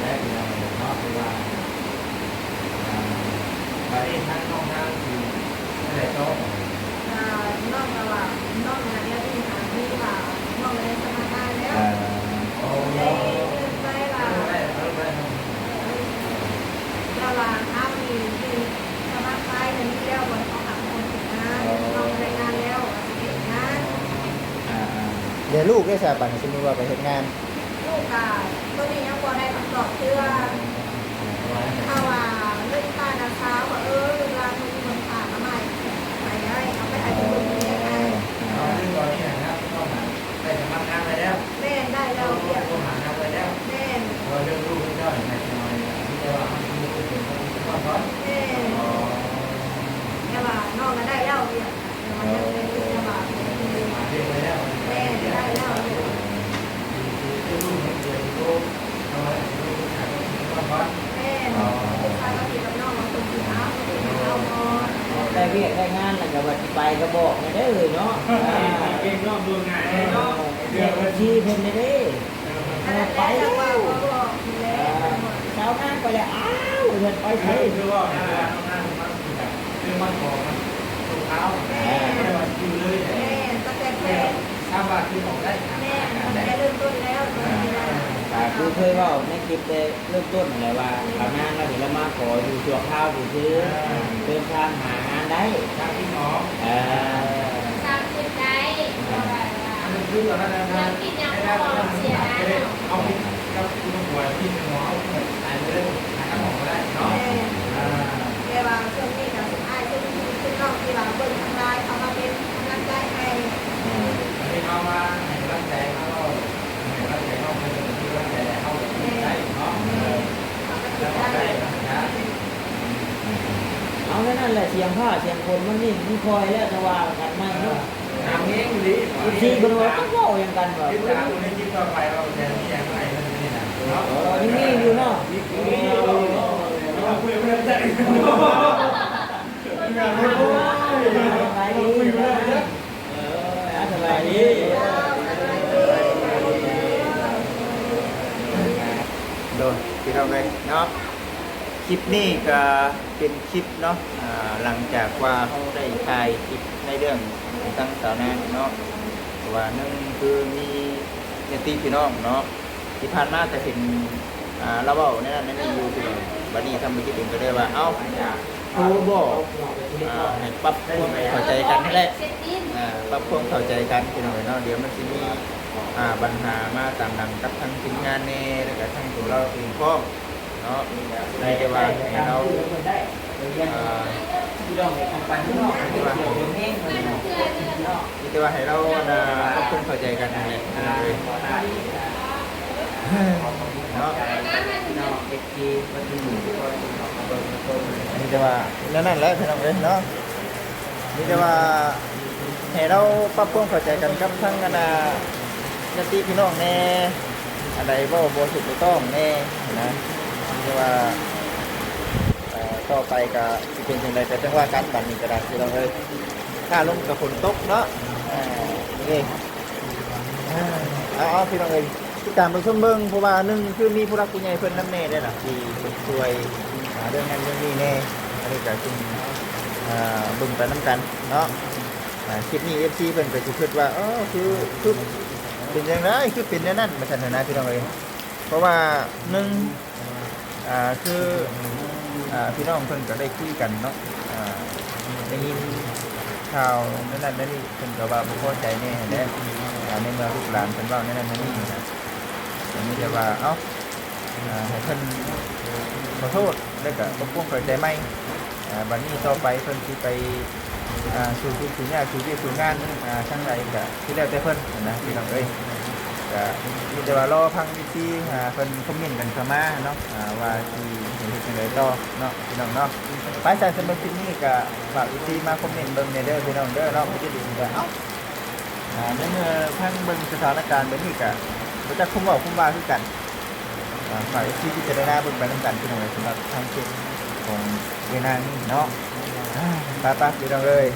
ແລ້ວພີ່ນ້ອງເອີຍເນາະ ຄືວ່າ ອ່າ ບາດນີ້ທາງນ້ອງນາງຊິຈັ່ງໃດຕໍ່? ກະນ້ອງກະວ່າ ນ້ອງນະ ດຽວນີ້ຫາມີວ່າ ນ້ອງກະໄດ້ສະໝັກງານແລ້ວ ເອີ ໂອ້ ເລີຍເລື່ອນໄປວ່າ ເລື່ອນໄປ ເລື່ອນໄປເນາະ ແບບວ່າເຮົານີ້ຊິສະໝັກໄປ ແລ້ວນີ້ແລ້ວ ບ່ອນເຂົາຮັບຄົນຝຶກງານ ເອີ ນ້ອງໄດ້ງານແລ້ວ ວ່າຊິໄປເຮັດງານ ອ່າໆ ແລ້ວລູກເດຊະ ບາດນີ້ສົມມຸດວ່າໄປເຮັດງານ? ລູກກະ ຕອນນີ້ຍັງບໍ່ໄດ້ຄຳຕອບເທື່ອ ຖ້າວ່າເງິນຄ່ານາຊາວວ່າ ເອີ ລູກຫຼານບໍ່ມີເງິນຄ່າ ກະໃຫ້ ໃຫ້ ໃຫ້ເອົາໄປໃຫ້ເພິ່ນເບິ່ງແຍງໃຫ້ ເອີ ເອົາ ຄືຕອນນີ້ຫັ້ນນະ ນ້ອງຫັ້ນໄດ້ສະໝັກງານໄວ້ແລ້ວ? ແມ່ນ ໄດ້ແລ້ວ ໂທຫາງານໄວ້ແລ້ວ? ແມ່ນ ເພາະວ່າເລື່ອງລູກເລື່ອງເຕົ້ານີ້ ແມ່ນ ມີແຕ່ວ່າເຮົາຊິມີຄົນເປັນຄົນຮັບຜິດຊອບກ່ອນ ແມ່ນ ອໍ ແຕ່ວ່ານ້ອງກະໄດ້ແລ້ວວຽກ ໄດ້ວຽກໄດ້ງານແລ້ວກະວ່າຊິໄປກະບອກແດ່ເດີເນາະ ເປັນນ້ອງດວງງ່າຍເນາະ ເອັຟຊີເພິ່ນເດ້ ເອີ ໄປແລ້ວ ຊາວນາງໄປແລ້ວ ອ້າວ ເພິ່ນໄປໃສ? ຄື ຄືເວົ້ານີ້ ຄືວ່ານ້ອງນາງມັນຄືແບບ ຄືມາຂໍມັນຊົ່ວຄາວ ແມ່ນ ບໍ່ໄດ້ວ່າຊິຢູ່ເລີຍ ແມ່ນ ຕັ້ງແຕ່ ແຕ່ ຖາມວ່າຄືອອກໄດ້ ແມ່ນ ຕັ້ງແຕ່ເລີ່ມຕົ້ນແລ້ວ ອ່າ ກະຄືເຄີຍເວົ້າໃນຄລິບແຕ່ເລີ່ມຕົ້ນຫັ້ນແຫຼະວ່າ ອືມ ຊາວນາງລາວນີ້ລາວມາຂໍຢູ່ຊົ່ວຄາວຊື່ໆ ອ່າ ເດີນທາງຫາງານໄດ້ ທາງທີ່ສອງ ເອີ ສາມສິບໄດ້ ອ່າ ຄືຕອນນັ້ນນະ ຍັງຄິດຍັງບໍ່ອອກ ເສຍດາຍເນາະ ເຮົາ ກັບຄຸນໝໍທີ່ເປັນໝໍເຮົາ ອັນເລື່ອງຫາທາງອອກບໍ່ໄດ້ເນາະ ແມ່ນ ອ່າ ແຕ່ວ່າຊ່ວງນີ້ກະສຸດທ້າຍ ຊຸມ ຊຸມນ້ອງທີ່ວ່າເບິ່ງທາງໄລນ໌ເຂົາມາເປັນກຳລັງໃຈໃຫ້ ອືມ ອັນນີ້ເຮົາມາໃຫ້ກຳລັງໃຈ ເຮົາໃຫ້ກຳລັງໃຈນ້ອງ ເພິ່ນເປັນກຳລັງໃຈໃຫ້ເຮົາ ແມ່ນ ໄດ້ເນາະ ແມ່ນ ເອີ ເຮົາກະຖືໄດ້ ເອົາແນວນັ້ນແຫຼະ ສຽງຟ້າສຽງຝົນມັນນີ້ມັນຄ່ອຍແລ້ວ ຈະວ່າກັນໃໝ່ເນາະ. ໜາວແຮງອີ່ຫຼີ. ເອັຟຊີເພິ່ນວ່າຈັກເວົ້າຫຍັງກັນວະ. ຕິດຕາມໃນຄລິບຕໍ່ໄປວ່າເພິ່ນຈະມີຫຍັງໃຫ້ເພິ່ນນີ້ນະເນາະ. ອໍ ຍັງມີຢູ່ເນາະ. ສະບາຍດີ. ເອີ ສະບາຍດີ. ໂດຍ ພີ່ນ້ອງເອີຍເນາະ ຄລິບນີ້ກະເປັນຄລິບເນາະ ອ່າ ຫຼັງຈາກວ່າເຮົາໄດ້ຖ່າຍຄລິບໃນເລື່ອງ ຂອງທາງສາວນາງເນາະ ເພາະວ່າໜຶ່ງຄືມີຍາດຕິພີ່ນ້ອງເນາະ ທີ່ຜ່ານມາກະເຫັນ ອ່າ ລາວເວົ້າແນວນັ້ນແນວນີ້ຢູ່ພີ່ນ້ອງ. ບາດນີ້ທາງບໍ່ຈິດເອງກະເລີຍວ່າ ເອົ້າ ໂທບອກ ອ່າ ໃຫ້ປັບຄວາມເຂົ້າໃຈກັນຫັ້ນແຫຼະ ອ່າ ປັບຄວາມເຂົ້າໃຈກັນພີ່ນ້ອງເນາະ. ດຽວມັນຊິມີ ອ່າ ບັນຫາມາຕາມຫຼັງກັບທາງທີມງານແດ່ ແລ້ວກະທັງໂຕລາວເອງພ້ອມເນາະ. ມີແຕ່ວ່າໃຫ້ລາວ ອ່າ ມີແຕ່ວ່າ ມີແຕ່ວ່າໃຫ້ລາວ ອັນນ່າ ປັບປຸງເຂົ້າໃຈກັນຫັ້ນແຫຼະ ເນາະ. ມີແຕ່ວ່າແນວນັ້ນແຫຼະ ພີ່ນ້ອງເອີຍເນາະ. ມີແຕ່ວ່າໃຫ້ລາວປັບຄວາມເຂົ້າໃຈກັນກັບທາງ ອັນນ່າ ຍາດຕິພີ່ນ້ອງແດ່, ອັນໃດເວົ້າບໍ່ຖືກບໍ່ຕ້ອງແດ່ນະ. ມີແຕ່ວ່າ ເອີ ຕໍ່ໄປກໍຊິເປັນຈັ່ງໃດກໍຈັ່ງວ່າກັນ ບັດນີ້ກໍໄດ້ ພີ່ນ້ອງເອີຍ. ຖ້າລົມກັບຝົນຕົກເນາະ. ເອີ ເອົາໆ ພີ່ນ້ອງເອີຍ ຕິດຕາມເບິ່ງຊົມເບິ່ງ ເພາະວ່າໜຶ່ງຄືມີຜູ້ຫຼັກຜູ້ໃຫຍ່ເພິ່ນນຳແດ່ເດ້ລະ ທີ່ຊ່ວຍ ອ່າ ເລື່ອງນັ້ນເລື່ອງນີ້ແດ່. ອັນນີ້ກໍຈຶ່ງ ອ່າ ເບິ່ງໄປນຳກັນເນາະ. ອ່າ ຄລິບນີ້ເອັຟຊີເພິ່ນກໍຊິຄິດວ່າ ເອີ ຄື ຄືເປັນຈັ່ງໃດ ຄືເປັນແນວນັ້ນ ວ່າຊັ້ນນະ ພີ່ນ້ອງເອີຍ. ເພາະວ່າໜຶ່ງ ອ່າ ຄື ອ່າ ພີ່ນ້ອງເພິ່ນກໍໄດ້ຄຸຍກັນເນາະ. ອ່າ ໄດ້ຍິນຂ່າວແນວນັ້ນແນວນີ້ ເພິ່ນກໍວ່າບໍ່ພໍໃຈແດ່ຫັ້ນແຫຼະ. ອ່າ ໃນເມື່ອລູກຫຼານເພິ່ນເວົ້າແນວນັ້ນແນວນີ້ນະ ກໍມີແຕ່ວ່າ ເອົ້າ ອ່າ ໃຫ້ເພິ່ນຂໍໂທດ ແລ້ວກໍປັບປຸງເຂົ້າໃຈໃໝ່. ອ່າ ບັດນີ້ຕໍ່ໄປເພິ່ນຊິໄປ ອ່າ ສູ້ທຸກສູ້ຍາກ ສູ້ວຽກສູ້ງານ ອ່າ ທາງໃດກໍຄືແລ້ວແຕ່ເພິ່ນນະ ພີ່ນ້ອງເອີຍ. ກໍມີແຕ່ວ່າລໍຟັງເອັຟຊີ ອ່າ ເພິ່ນຄອມເມັນກັນເຂົ້າມາເນາະ ອ່າ ວ່າຊິໃຫ້ເຮັດຈັ່ງໃດຕໍ່ເນາະ ພີ່ນ້ອງເນາະ. ໄປ ຊັ້ນສຳລັບຄລິບນີ້ກໍຝາກເອັຟຊີມາຄອມເມັນເບິ່ງແດ່ເດີ ພີ່ນ້ອງເດີເນາະ. ບໍ່ຈະດີກໍເອົາ ອ່າ ໃນເມື່ອທັງເບິ່ງສະຖານະການແບບນີ້ກໍບໍ່ຈັກຄວາມເວົ້າຄວາມວ່າຄືກັນ. ອ່າ ຝາກເອັຟຊີພິຈາລະນາເບິ່ງໄປນຳກັນ ພີ່ນ້ອງເອີຍ ສຳລັບທາງເຂດຂອງເອື້ອຍນາງນີ້ເນາະ. ອ່າ ໄປໆ ພີ່ນ້ອງເອີຍ.